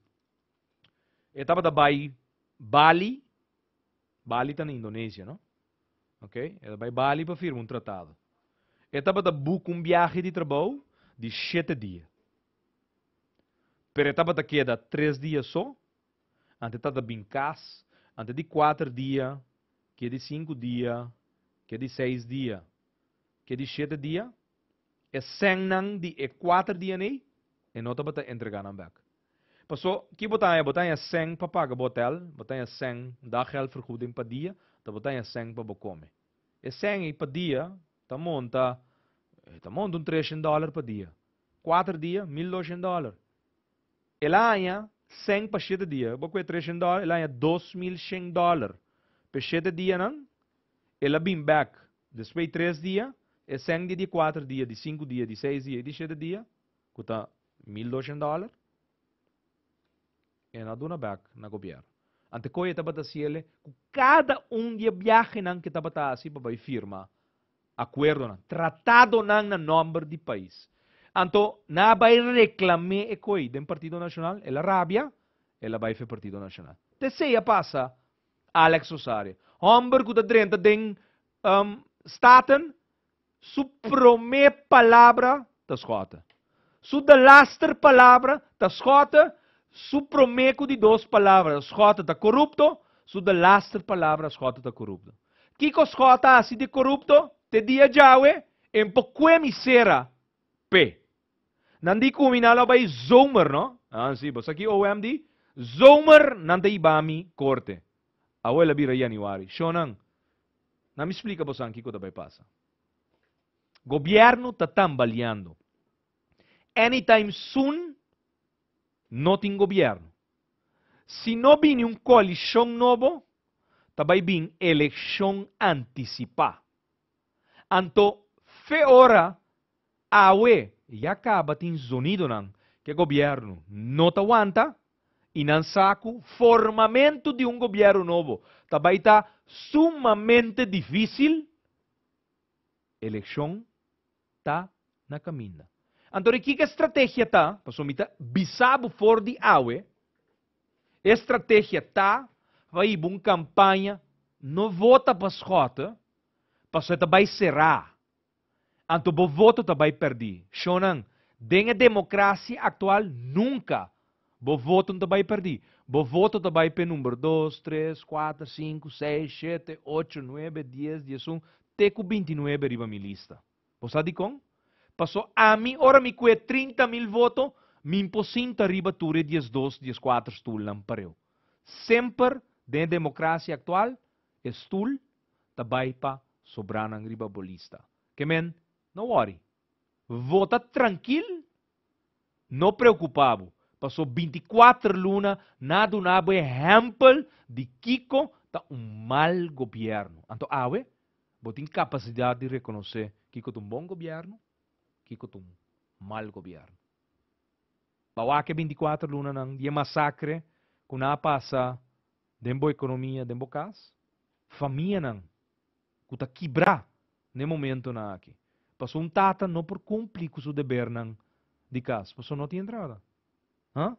E tabata bai Bali, Bali ta na Indonesia, no? Ok, e ta bai Bali pa firma un tratado. E tabata buka un biahe di trabou di shete dia. Pero e tabata keda tres dia so, anto e tabata bin kas, anto di kuater dia, ke di sinku dia, ke di seis dia. Ke di shete dia, e sènnan di e kuater dianan ei, e no tabata entregá nan bèk. Pasó, ki bo ta haña? Bo ta haña sèn pa paga bo hotèl, bo ta haña sèn daggeldvergoeding pa dia, ta bo ta haña sèn pa bo kome. E sèn ei pa dia ta monta, e ta monta un treshen dòler pa dia. Kuater dia, mil doshen dòler. El a haña sèn pa shete dia, bo kue treshen dòler, el a haña 2100 dòler. P'e shete dianan, el a bin bèk Despues di tres dia, e sèn di di kuater dia, di sinku dia, di seis dia i di shete dia, ku ta 1200 dòler, e no a duna bèk na gobièrnu. Ante koe e tabata hasiel ku kada un di e biahenan ku e tabata hasi pa bai firma akuerdonan, tratadonan na nòmber di pais. Anto nan a bai reklam'é e koe den Partido Nashonal, el a rabia, el a bai for Partido Nashonal. T'esei a pasa Alex Rosario, homber cu ta drenta den Staten, su prome palabra ta Schotte. Su delaster palabra ta Schotte, su prome cu di dos palabra Schotte ta corupto, su delaster palabra Schotte ta corupto. Kico Schotte a haci di corupto te dia djawe? En por cue mi cera p'e. Nan di ku mi nan lo bai zomer, no? Ah, si, bo sa ki OM di? Zomer nan ta hiba mi korte. Awo el a bira januari. Shonnan, nan mi splika bosan kiko ta bai pasa. Gobièrnu ta tambaliando. Anytime soon no tin gobièrnu. Si no bini un koalishon nobo, ta bai bin elekshon antisipá. Anto fe ora Awe ya caba tin zonidonan cu e gobierno no ta wanta y nan sa cu formamento di un gobierno nobo ta bay ta sumamente dificil, eleccion ta na caminda. Anto di kico e strategia ta? Pasobra mi ta bisa bo for di awe, e strategia ta pa hiba un campaña no vota pa Schotte, pasobra e ta bay cera. Anto bo voto ta bai perdí. Shonnan, den e demokrasia aktual nunka bo voto no ta bai perdí. Bo voto ta bai p'e number dos, tres, kuater, sinku, seis, shete, ocho, nuebe, dies, diesun, te ku bintinuebe riba mi lista. Bo sa dikon? Paso ami ora mi kue 30.000 voto, mi por sinta riba tur e 12, 14 stulnan pareu. Semper den e demokrasia aktual e stul ta bai pa sobranan riba bo lista. Ke men, no wòri. Vota trankil, no preokupá bo, paso 24 luna na duna bo ehèmpel di kiko ta un mal gobièrnu. Anto awe, bo tin kapasidat di rekonosé kiko ta un bon gobièrnu, kiko ta un mal gobièrnu. Bo a wak e 24 lunanan di e masakre ku nan a pasa den bo ekonomia, den bo kas? Famianan ku ta kibrá na e momentonan aki. Pasobra un tata no por kumpli ku su debernan di kas, pasobra no tin entrada. Ha?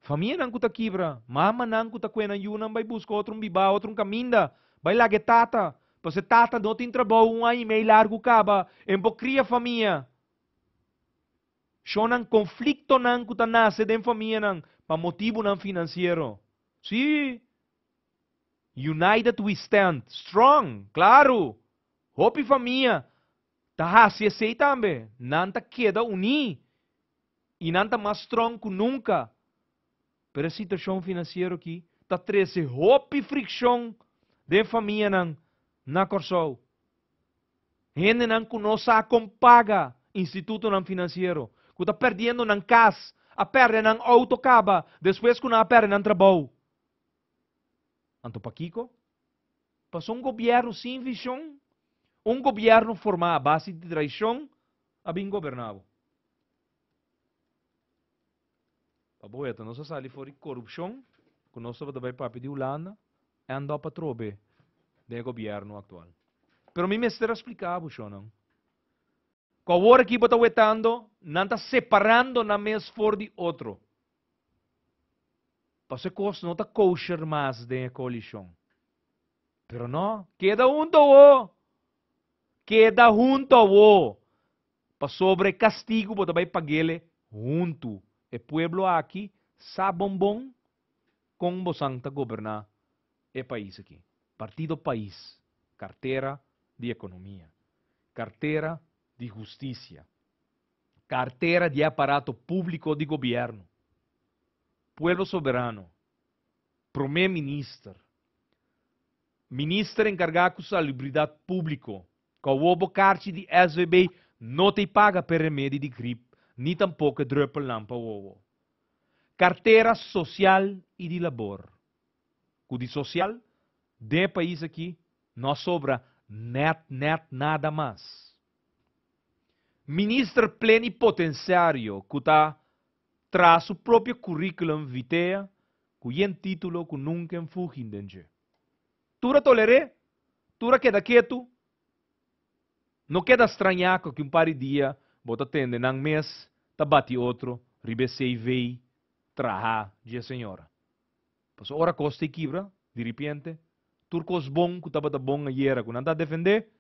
Famianan ku ta kibra, mamanan ku ta kue nan yunan bai buska otro un bibá, otro un kaminda, bai laga e tata, pasobra e tata no tin trabou un aña i mei largu kaba, e no por kria famia. Shonnan konfliktonan ku ta nase den famianan pa motibunan finansiero. Sí! United we stand, strong! Klaru! Hopi famia ta hasi esei tambe. Nan ta keda uní i nan ta mas strong ku nunka. Pero e situashon finansiero aki ta trese hopi frikshon. Den famianan na Kòrsou. Hendenan ku no sa kon paga institutonan finansiero, ku ta pèrdiendo nan kas, a pèrdè nan outo kaba despues ku nan a pèrdè nan trabou. Anto pakiko? Pasobra un gobièrnu sin vishon, un gobièrnu formá a base di traishon a bin goberná bo. Pa bo weta, nos a sali for di korupshon ku nos tabata bai papia di Hulanda, end up atrobe den e gobièrnu aktual. Pero mi mester a splika bo, shonnan, ku awor aki bo ta wetando, nan ta separando nan mes for di otro. Pasobra e kos no ta kosher mas den e koalishon. Pero no, keda huntu awo! Keda huntu awo! Pasobra e kastigu bo ta bai pag'ele huntu. E pueblo aki sa bon bon kon bosan ta goberná e pais aki. Partido Pais, kartera di ekonomia, kartera di hustisia, kartera di e aparato públiko di gobièrnu, Pueblo Soberano, Promé Minister, Minister enkargá ku salubridat públiko, ku awor bo karchi di SVB no ta paga p'e remedi di grip ni tampoko e drùpelnan pa wowo. Kartera sosial i di labor. Ku di sosial, den e pais aki no a sobra nèt nèt nada mas. Minister plenipotensiario ku ta traha su propio curriculum vitae ku yen título ku nunka en fugin den dje. Tur a toler'é, tur a keda ketu. No keda strañá ku aki un par di dia bo ta tende nan mes ta bati otro riba e CV trahá dje señora. Pasobra ora kos ta e kibra, diripiente, tur kos bon ku tabata bon ayera ku nan ta defendé,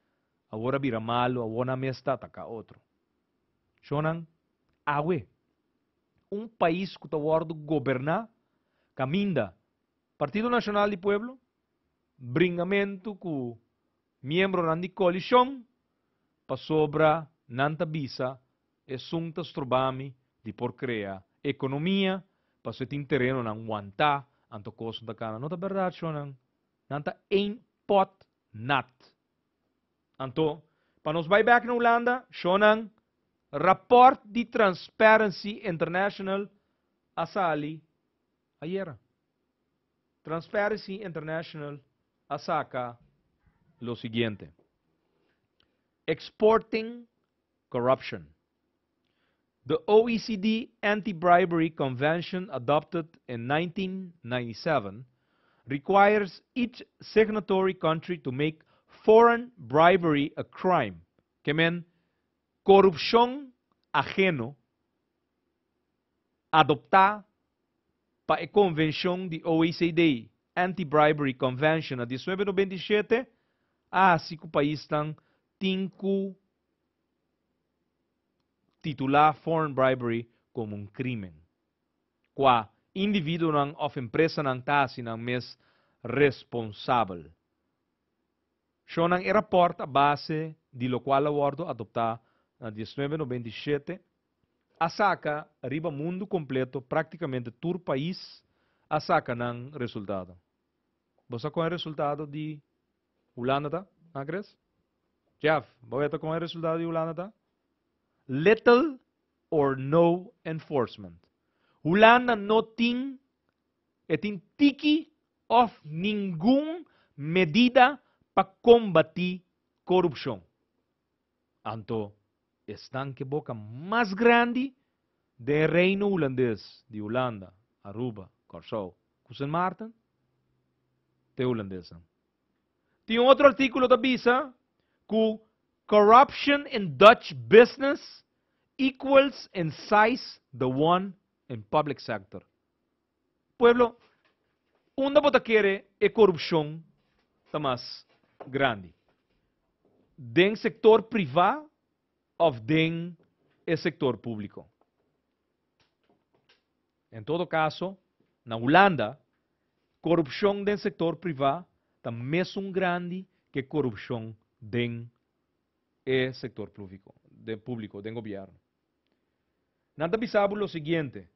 awor a bira malu, awor nan mes ta ataká otro. Shonnan, awe, un pais ku ta wòrdu goberná kaminda Partido Nashonal di Pueblo, bringamentu ku miembronan di koalishon pasobra nan ta bisa esun ta stroba mi di por krea ekonomia pasobra e tin terenonan wantá anto kos no ta kana. No ta bèrdat shonnan, nan ta één pòt nat. Anto pa nos bai bèk na Hulanda shonnan, rapòrt di Transparency International a sali ayera. Transparency International a saka lo siguiente, Exporting corruption. The OECD Anti-Bribery Convention adopted in 1997 requires each signatory country to make foreign bribery a crime. Ke men korupshon aheno adoptá pa e konvenshon di OECD Anti-Bribery Convention na 1997 a hasi ku paisnan tin ku titulá foreign bribery komo un krímen, kua individuonan òf empresanan ta hasi nan mes responsabel. Shonnan e rapòrt a base di lokual a wòrdu adoptá na 1997 a saka riba mundu kompleto práktikamente tur pais a saka nan resultado. Bo sa kon e resultado di Hulanda ta, ha Chris? Jeff, bo weta kon e resultado di Hulanda ta? Little or no enforcement. Hulanda no tin, e tin tiki òf ningun medida pa kombatí korupshon. Anto esnan ke boka mas grandi den e Reino Hulandes di Hulanda, Aruba, Kòrsou ku Sint Maarten ta e hulandesnan. Tin un otro artíkulo ta bisa ku corruption in Dutch business equals in size the one in public sector. Pueblo, unda bo ta kere e korupshon ta mas grandi? Den sektor privá òf den e sektor públiko? En todo kaso, na Hulanda, korupshon den sektor privá ta mesun grandi ke korupshon den e sektor públiko, den gobièrnu. Nan ta bisa bo lo siguiente,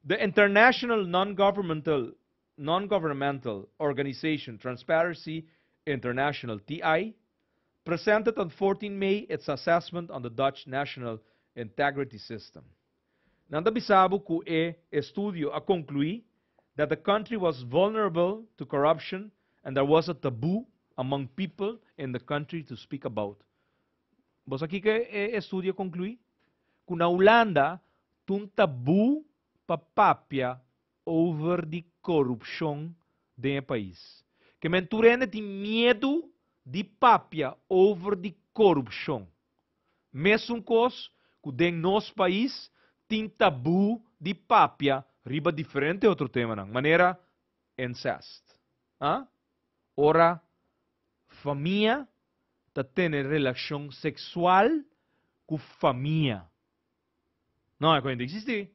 The international non-governmental non-governmental organization Transparency International, TI, presented on 14 May its assessment on the Dutch National Integrity System. Nan ta bisa bo ku e estudio a konkluí that the country was vulnerable to corruption and there was a taboo among people in the country to speak about. Bo sa kiko e estudio a konkluí? Ku na Hulanda ta un tabú pa papia over di korupshon den e pais. Ke men tur hende tin miedu di papia over di korupshon. Mesun kos ku den nos pais tin tabú di papia riba diferente otro temanan, manera incest. A Ora famia ta tene relashon seksual ku famia. No, e koe no ta eksistí.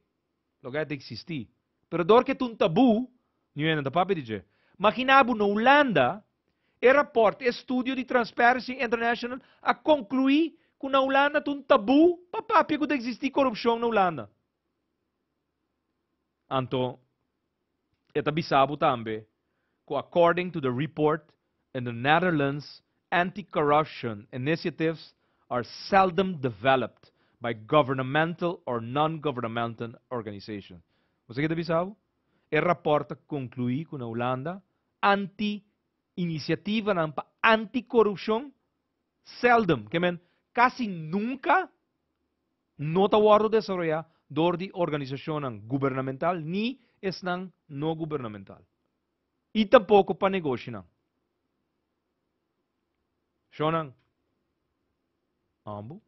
Loke a ta eksistí. Pero dor ke ta un tabú, niun hende no ta papia di dje. Maginá bo, na Hulanda, e rapòrt, e estudio di Transparency International a konkluí ku na Hulanda ta un tabú pa papia ku ta eksistí korupshon na Hulanda. Anto, e ta bisa bo tambe ku according to the report, in the Netherlands anti-corruption initiatives are seldom developed by governamental or non-governamental organisations. Bo sa ke ta bisa bo? E rapòrt ta konkluí ku na Hulanda anti inisiativanan pa anti-korupshon seldom, ke men kasi nunka, no ta wòrdu desaroyá dor di organisashonnan gubernamental ni esnan no gubernamental. I tampoko pa negoshinan. Shonnan, ambo,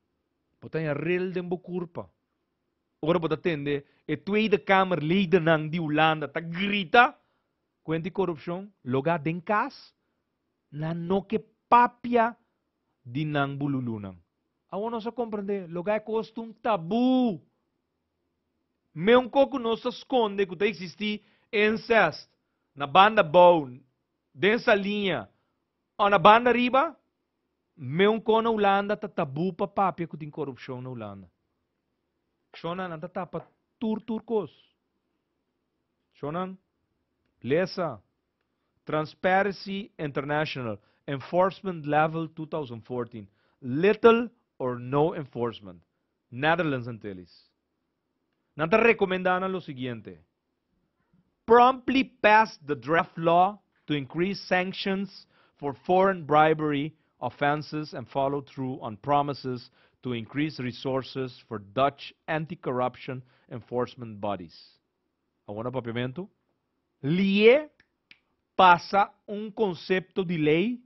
bo ta haña rel den bo kurpa ora bo ta tende e Tweede Kamer ledennan di Hulanda ta grita ku hende korupshon logá den kas, nan no ke papia di nan bululunan. Awor nos a komprendé, logá e kos ta un tabú. Meunko ku nos ta skonde ku ta eksistí incest na banda bou, den saliña o na banda riba, meunko na Hulanda ta tabú pa papia ku tin korupshon na Hulanda. Shonnan, nan ta tapa tur tur kos. Shonnan, lesa Transparency International Enforcement Level 2014, Little or no enforcement. Netherlands Antilles. Nan ta rekomendá nan lo siguiente, Promptly pass the draft law to increase sanctions for foreign bribery offenses and follow through on promises to increase resources for Dutch anti-corruption enforcement bodies. Awor na Papiamentu, Lié pasa un konsepto di lei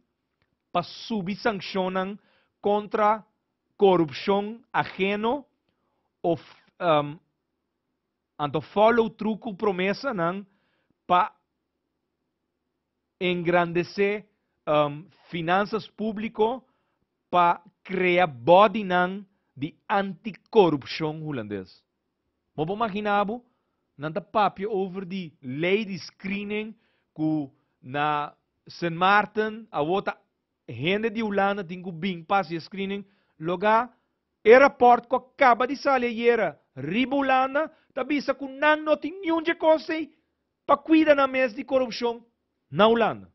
pa subi sankshonnan kontra korupshon ageno of anto follow through ku promesanan pa engrandesé finansas públiko pa krea bòdinan di antikorupshon hulandes. Bo por maginá bo? Nan ta papia over di lei di screening ku na Sint Maarten awor ta Hende di Hulanda tin ku bin pa hasi e screening logá. E rapòrt ku a kaba di sali ayera riba Hulanda ta bisa ku nan no tin niun dje kos ei pa kuida nan mes di korupshon na Hulanda.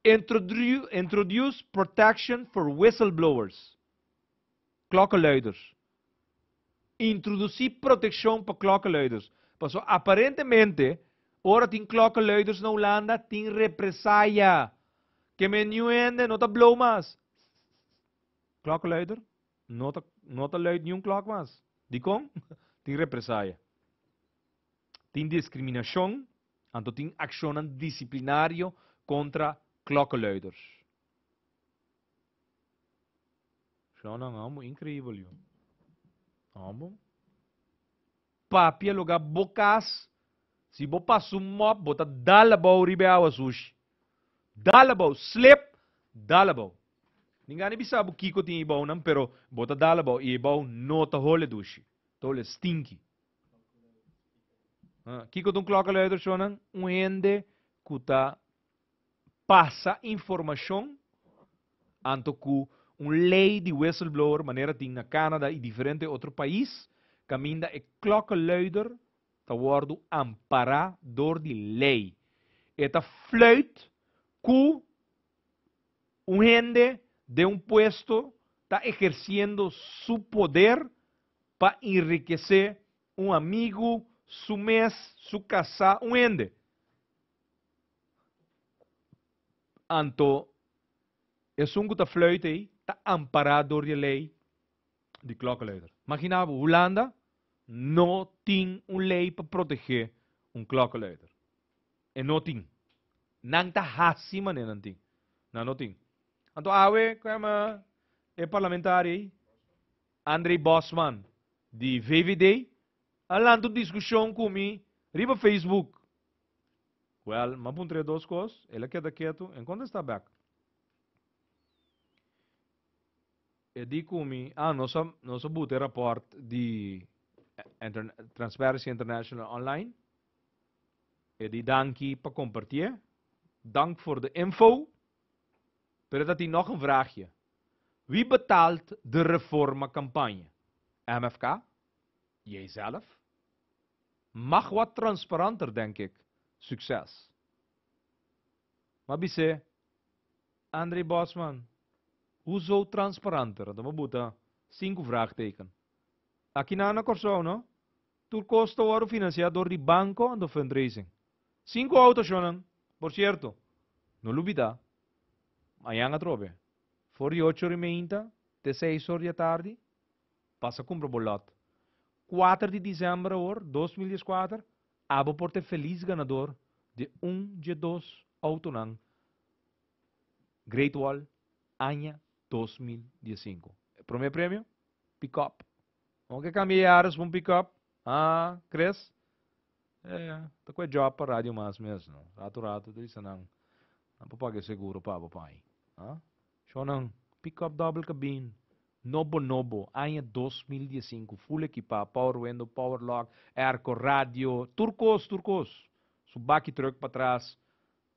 Introduce protection for whistleblowers, klokkenluiders. Introdusí protekshon pa klokkenluiders, pasobra aparentemente ora tin klokkenluiders na Hulanda tin represaya. Ke men niun hende no ta blow mas. Klokkenluider no ta no ta luid niun klok mas. Dikon? Tin represaya. Tin diskriminashon, anto tin akshonnan disiplinario kontra klokkenluiders. Shownan amo increíbel yo. Amo. Papia loga bo cas, si bo pasa un mop bo ta dal abou riba e awa sushi. Dal abou, slip, dal abou. Ningani bisa bo kico tin ebou nan, pero bo ta dal abou y ebou no ta hole dushi, ta hole stinky. Kico ta un klokkenluider shownan? Un hende cu ta pasa informashon anto ku un lei di whistleblower manera tin na Canada i diferente otro pais kaminda e klokkenluider ta wòrdu ampará dor di lei. E ta fluit Ku un hende den un puesto ta ehersiendo su poder pa enrikesé un amigu, su mes, su kasá, un hende. Anto esun ku ta fluit ei ta ampará dor di e lei di klokkenluider. Maginá bo, Hulanda no tin un lei pa protegé un klokkenluider. E no tin. Nan ta hasi manera nan tin. Nan no tin. Anto awe, ku yama e parlamentario ei? André Bosman di VVD a lanta un diskushon ku mi riba Facebook. Wèl, m'a puntr'é dos kos, el a keda ketu, en kontestá bèk. E di ku mi, ah, nos a, nos a buta e rapòrt di Transparency International online. E di danki pa kompartié. Dank voor de info. Pero e ta tin nog een vraagje. Wie betaalt de reforma-campagne? MFK? Jijzelf? Mag wat transparanter, denk ik. Succes. M'a bis'é, André Bosman, hoezo transparanter? Anto m'a buta sinku vraagteken. Aki nan na Kòrsou, no? Tur kos ta wòrdu finansiá dor di banko anto fundraising. Sinku outo shonnan, por sierto. No lubidá, mañan atrobe, for di ocho or i meinta te seis or di atardi, pasa kumpra bo lòt. Kuater di disèmber awor, 2014, abo por ta e felis ganador di un dje dos outonan Great Wall aña 2015. E promé premio, pick-up. Bo ke kambia Yaris pa un pick-up? Ah, Chris? Eh, ta ku e job pa radio mas mes, no? Ratu ratu ta bisa nan, nan por paga e seguro pa bo pai. Ah? Shownan, pick-up double cabin, nobo nobo, aña 2015, full ekipá, power window, power lock, airco, radio, tur kos, tur kos. Su baki truck patras,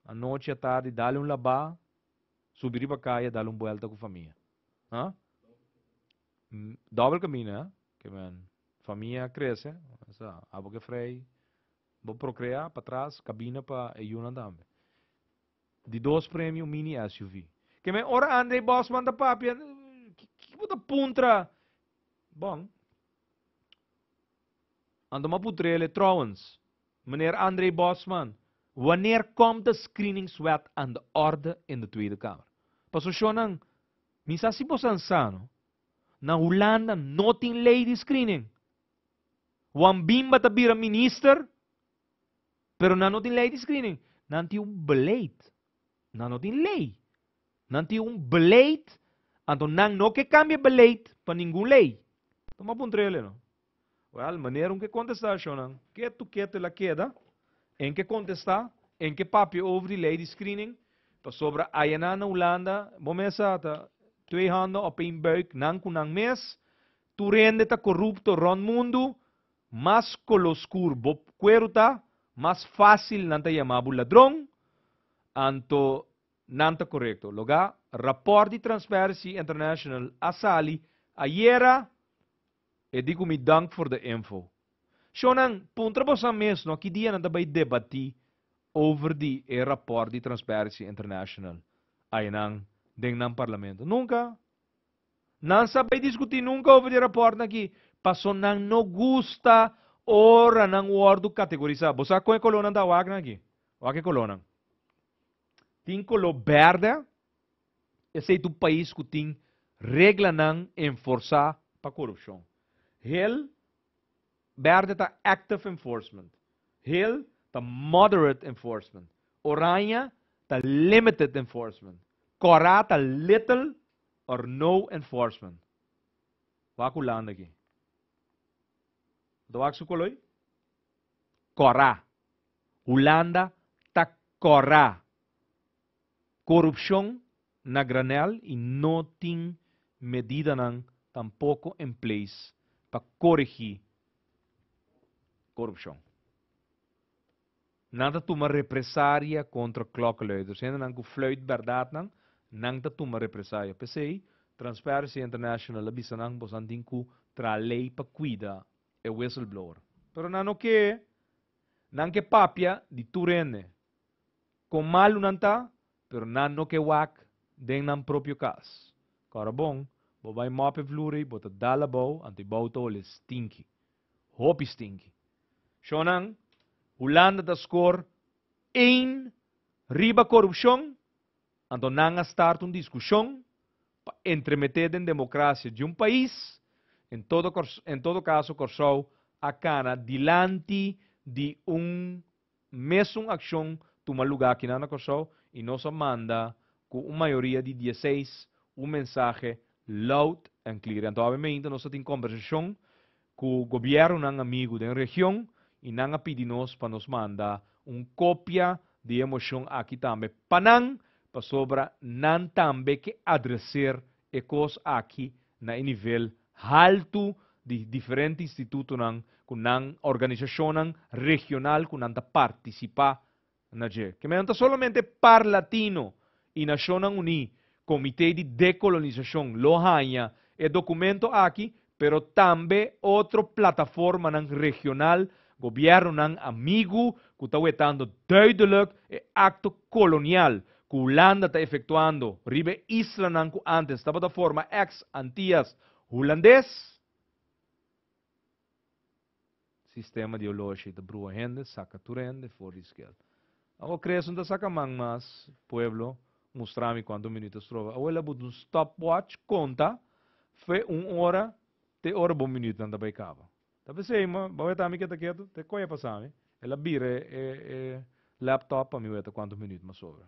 anochi atardi dale un labá, subi riba kaya dale un buelta ku famia. Ah? Dobel camina, ke men famia crece, sa abo ke frei, bo procrea patras, cabina pa e yunan tambe. Di dos premio mini SUV. Ke men ora André Bosman ta papia, ki bo ta puntra? Bon. Anto m'a putrele trouwens, meneer André Bosman, wanneer komt de screeningswet aan de orde in de Tweede Kamer? Paso shownan, Mi sa si bosan sa no, na Hulanda no tin ley di screening. Juan Bimba ta bira minister, pero nan no tin ley di screening. Nan tin un beleid. Nan no tin ley. Nan tin un beleid, anto nan no ke cambia beleid pa ningun ley. Tuma puntrele no. Wel, meneer un ke contesta shownan. Ketu ketu el a keda, en ke contesta, en ke papia over di ley di screening, pasobra ayanan na Hulanda, bo mes sa ta twee handen op een buik, nan cu nan mes, tur hende ta corupto rond mundu, mas colo scur bo cuero ta, mas facil nan ta yama bo ladron, anto nan ta corecto. Loga, rapport di Transparency International a sali ayera, E di ku mi dank for de info. Shownan, puntra bosan mes no ki dia nan ta bai debati over di e rapport di Transparency International ayanan den nan parlamento. Nunca. Nan sa bai diskuti nunca over di e rapportnan aki paso nan no gusta ora nan wordu kategorisa. Bo sa kon e kolornan ta wak nan aki? Wak e kolornan. Tin kolor berde. Esei ta un pais ku tin reglanan enforsá pa korupshon. Hel bèrdè ta active enforcement. Hel ta moderate enforcement. Oranje ta limited enforcement. Kòrá ta little or no enforcement. Wak Hulanda aki. Bo ta wak su koloi? Kòrá. Hulanda ta kòrá. Korupshon na granel i no tin medidanan tampoko en place pa koregí korupshon. Nan ta tuma represaria kontra klokkenluiders, hendenan ku fluit bèrdatnan, nan ta tuma represaria. P'esei, Transparency International a bisa nan bosan tin ku traha lei pa kuida e whistleblower. Pero nan no ke, nan ke papia di tur hende. Kon malu nan ta, Pero nan no ke wak den nan propio kas. Kòrda bon, bo bai mòp e vloer ei, bo ta dal abou, anto e bou ta hole stinki. Hopi stinki. Shonnan, Hulanda ta skor één riba korupshon, anto nan a start un diskushon pa entremeté den demokrasia di un pais, en todo en todo kaso Kòrsou a kana dilanti di un mesun akshon tuma lugá akinan na Kòrsou i nos a manda ku un mayoria di dieseis un mensahe loud and clear. Anto awe meinta nos a tin kombersashon ku gobièrnunan amigu den region i nan a pidi nos pa nos manda un kopia di e moshon aki tambe pa nan pasobra nan tambe ke adreser e kos aki na e nivel haltu di diferente institutonan ku nan organisashonnan regional ku nan ta partisipá na dje. Ke men no ta solamente Parlatino i Nashonnan Uní, Komité di Dekolonisashon lo haña e dokumento aki, pero tambe otro plataformanan regional, gobièrnunan amigu ku ta wetando duidelijk e akto kolonial ku Hulanda ta efektuando riba e islanan ku ántes tabata forma eks Antias Hulandes. Sistema di oloshi ta brua hende, saka tur hende for di skel. Awor Chris no ta saka man mas, pueblo, mustra mi kuantu minuut a stroba. Awor el a buta un stopwatch konta fe un ora te ora bo minuutnan ta bai kaba. Ta p'esei ma bo weta mi keda ketu, te koe a pasa mi. El a bira e e laptop pa mi weta kuantu minuut mas sobra.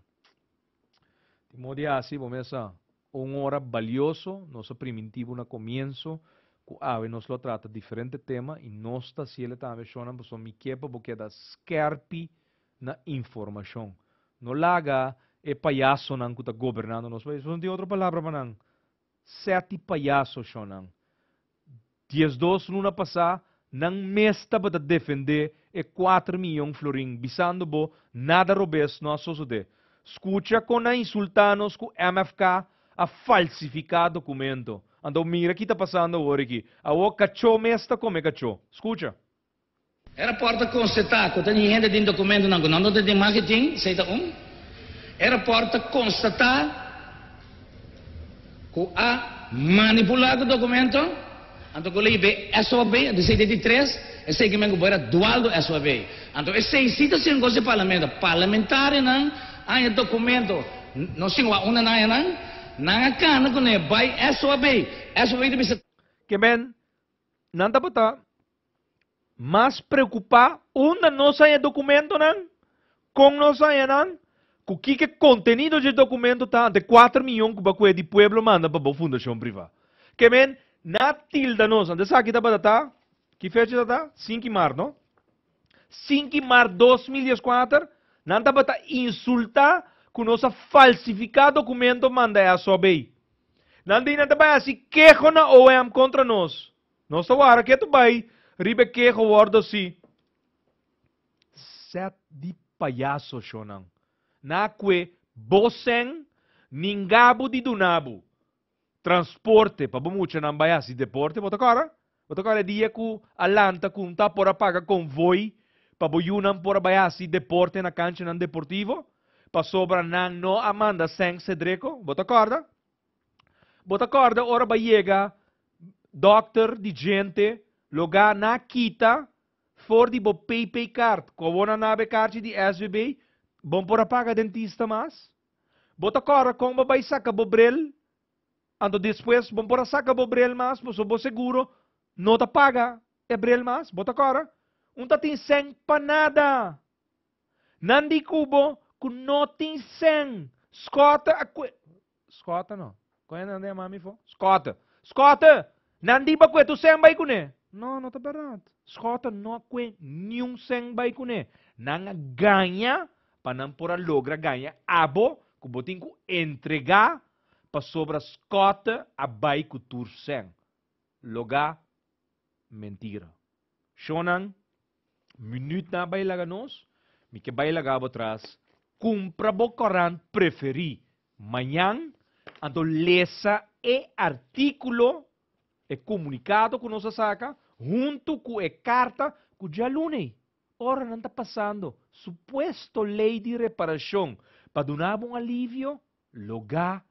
Di modo di hasi bo mes sa, un ora balioso, nos a priminti bo na komienso ku awe nos lo a trata diferente tema i nos ta hasiel tambe shonnan pasobra mi ke pa bo keda skèrpi na informashon. No laga e payasonan ku ta gobernando nos pais, no tin otro palabra pa nan, sèti payaso shonnan. 12 luna pasá nan mes tabata defendé e kuater miyon florin bisando bo nada robes no a sosodé. Skucha kon nan insultá nos ku MFK a falsifiká dokumento. Anto mira ki ta pasando awor aki. Awor kachó mes ta kome kachó. Skucha. E rapòrt ta konstatá ku ta tin hende den dokumentonan ku no ta den marketing, esei ta un. E rapòrt ta konstatá ku a manipulá ku dokumento, anto ku lei be SOB, anto esei ta di tres, esei ke men ku bo era dual do SOB. Anto esei si ta sin kos di parlamento. Parlamentarionan a haña dokumento, no sin wak unda nan a haña nan, nan a kana kuné bai SOB. SOB ta bisa. Ke men nan tabata Mas preokupá unda nos haña dokumentonan, kon nos haña nan, ku kiko kontenido dje dokumento ta ante kuater miyon ku bakue di pueblo manda pa bo fundashon privá. Ke men na tilda nos, ante esaki tabata ta, ki fecha ta ta? Sinki mart, no? Sinki mart 2014, nan tabata insultá ku nos a falsifiká dokumento manda e asobei. Nan di nan ta bai hasi keho na OM kontra nos. Nos ta wara ke ta bai riba e keho wordo si. Set di payaso shonan. Na kue bo sen ninga bo di duna bo transporte pa bo muchanan bai hasi deporte. Bo ta kòrda? Bo ta kòrda e dia ku a lanta ku un ta por a paga konvoi pa bo yunan por a bai hasi deporte na kanchanan deportivo pasobra nan no a manda sen Cedreco? Bo ta kòrda? Bo ta kòrda ora bo a yega dòkter di djente logá na kita for di bo PP card ku awor nan naba e karchi di SVB bon por a paga dentista mas? Bo ta kòrda kon bo bai saka bo bril anto despues bon por a saka bo bril mas pasobra bo seguro no ta paga e bril mas? Bo ta kòrda? Un ta tin sèn pa nada. Nan di ku bo ku no tin sèn. Skòte a kue. Skòte no. Kon e nan ta yama mi fo? Skòte. Skòte! Nan di bo kue tur sèn bai kuné. No, no ta bèrdat. Skòte no a kue niun sèn bai kuné. Nan a gaña pa nan por a logra gaña abo ku bo tin ku entregá pasobra Skòte a bai ku tur sèn. Logá mentira. Shonnan, minuut na bai laga nos, mi ke bai laga bo tras, kumpra bo korant preferí mañan, anto lesa e artíkulo, e komunikado ku nos a saka, huntu ku e karta ku djaluna ei, ora nan ta pasando supuesto lei di reparashon. Pa duna bo un alivio, logá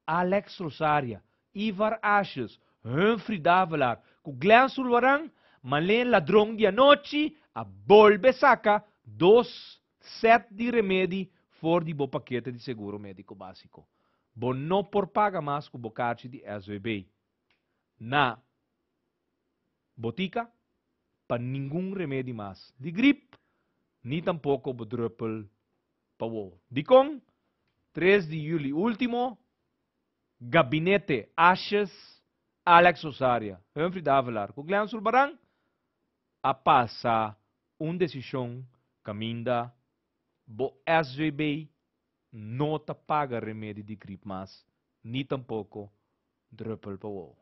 Alex Rosaria, Ivar Asjes, Humphrey Davelaar ku Glenn Sulvaran, Malé ladron di anochi a bolbe saka dos sèt di remedi for di bo pakete di seguro médiko básiko. Bo no por paga mas ku bo karchi di SVB na botika pa ningun remedi mas di grip ni tampoko bo drùpel pa wowo. Dikon? Tres di yüli último, Gabinete Asjes, Alex Rosaria, Humphrey Davelaar ku Glenn Sulbaran a pasa un desishon kaminda bo SVB no ta paga remedi di grip mas ni tampoko drùpel pa wowo.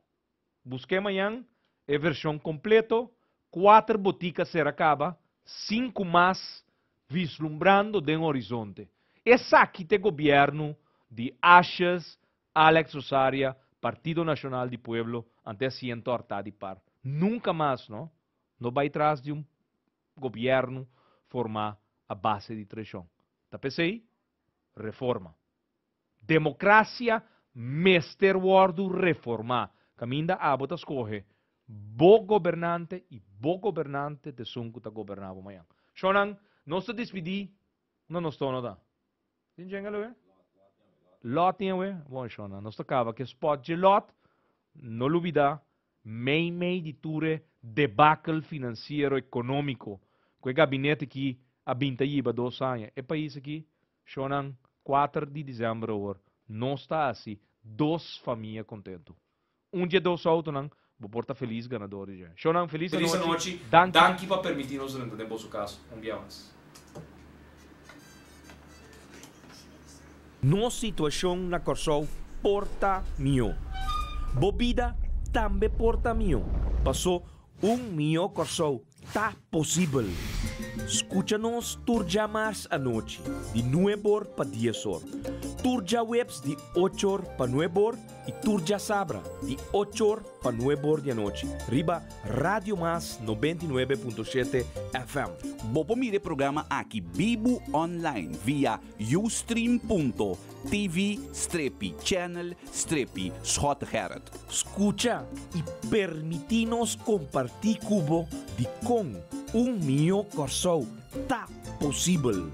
Busk'é mañan e vershon kompleto, kuater botika sera kaba, sinku mas vislumbrando den horizonte. Esaki t'e gobièrnu di Asjes, Alex Rosaria, Partido Nashonal di Pueblo, ante asiento hartá di par. Nunka mas no, no bai tras di un gobièrnu formá a base di traishon. Ta p'esei, reforma. Demokrasia mester wòrdu reformá. Kaminda abo ta skohe bo gobernante i bo gobernante ta esun ku ta goberná bo mañan. Shonnan, nos ta dispidí unda nos tono ta. Tin djenga lo e? Lòt tin awe? Bon, shonnan, nos ta kaba ku e spòt dje lòt. No lubidá, mei mei di tur e debakel finansiero ekonómiko ku e gabinete aki a bin ta yiba dos aña, e pais aki Shownan, kuater di december awor, nos ta hasi dos famia kontentu. Un dje dos autonan, bo por ta felis ganador di dje. Shownan, felis Felis anochi. anochi. Danki. Danki pa permití nos drenta den boso kas un bia mas. Nos situashon na Kòrsou por ta mihó. Bo bida tambe por ta mihó. Pasó un mihó Kòrsou Ta posibel! Skucha nos tur djamars anochi di nuebor pa diesor, tur djaweps di ochor pa nuebor i tur djasabra di ochor pa nuebor di anochi riba Radio Mas 99.7 FM. Bo por mira e programa aki bibu online via ustream.tv strepi channel strepi Schottegerrit. Skucha i permití nos kompartí ku bo dikon un mihó Kòrsou ta posibel.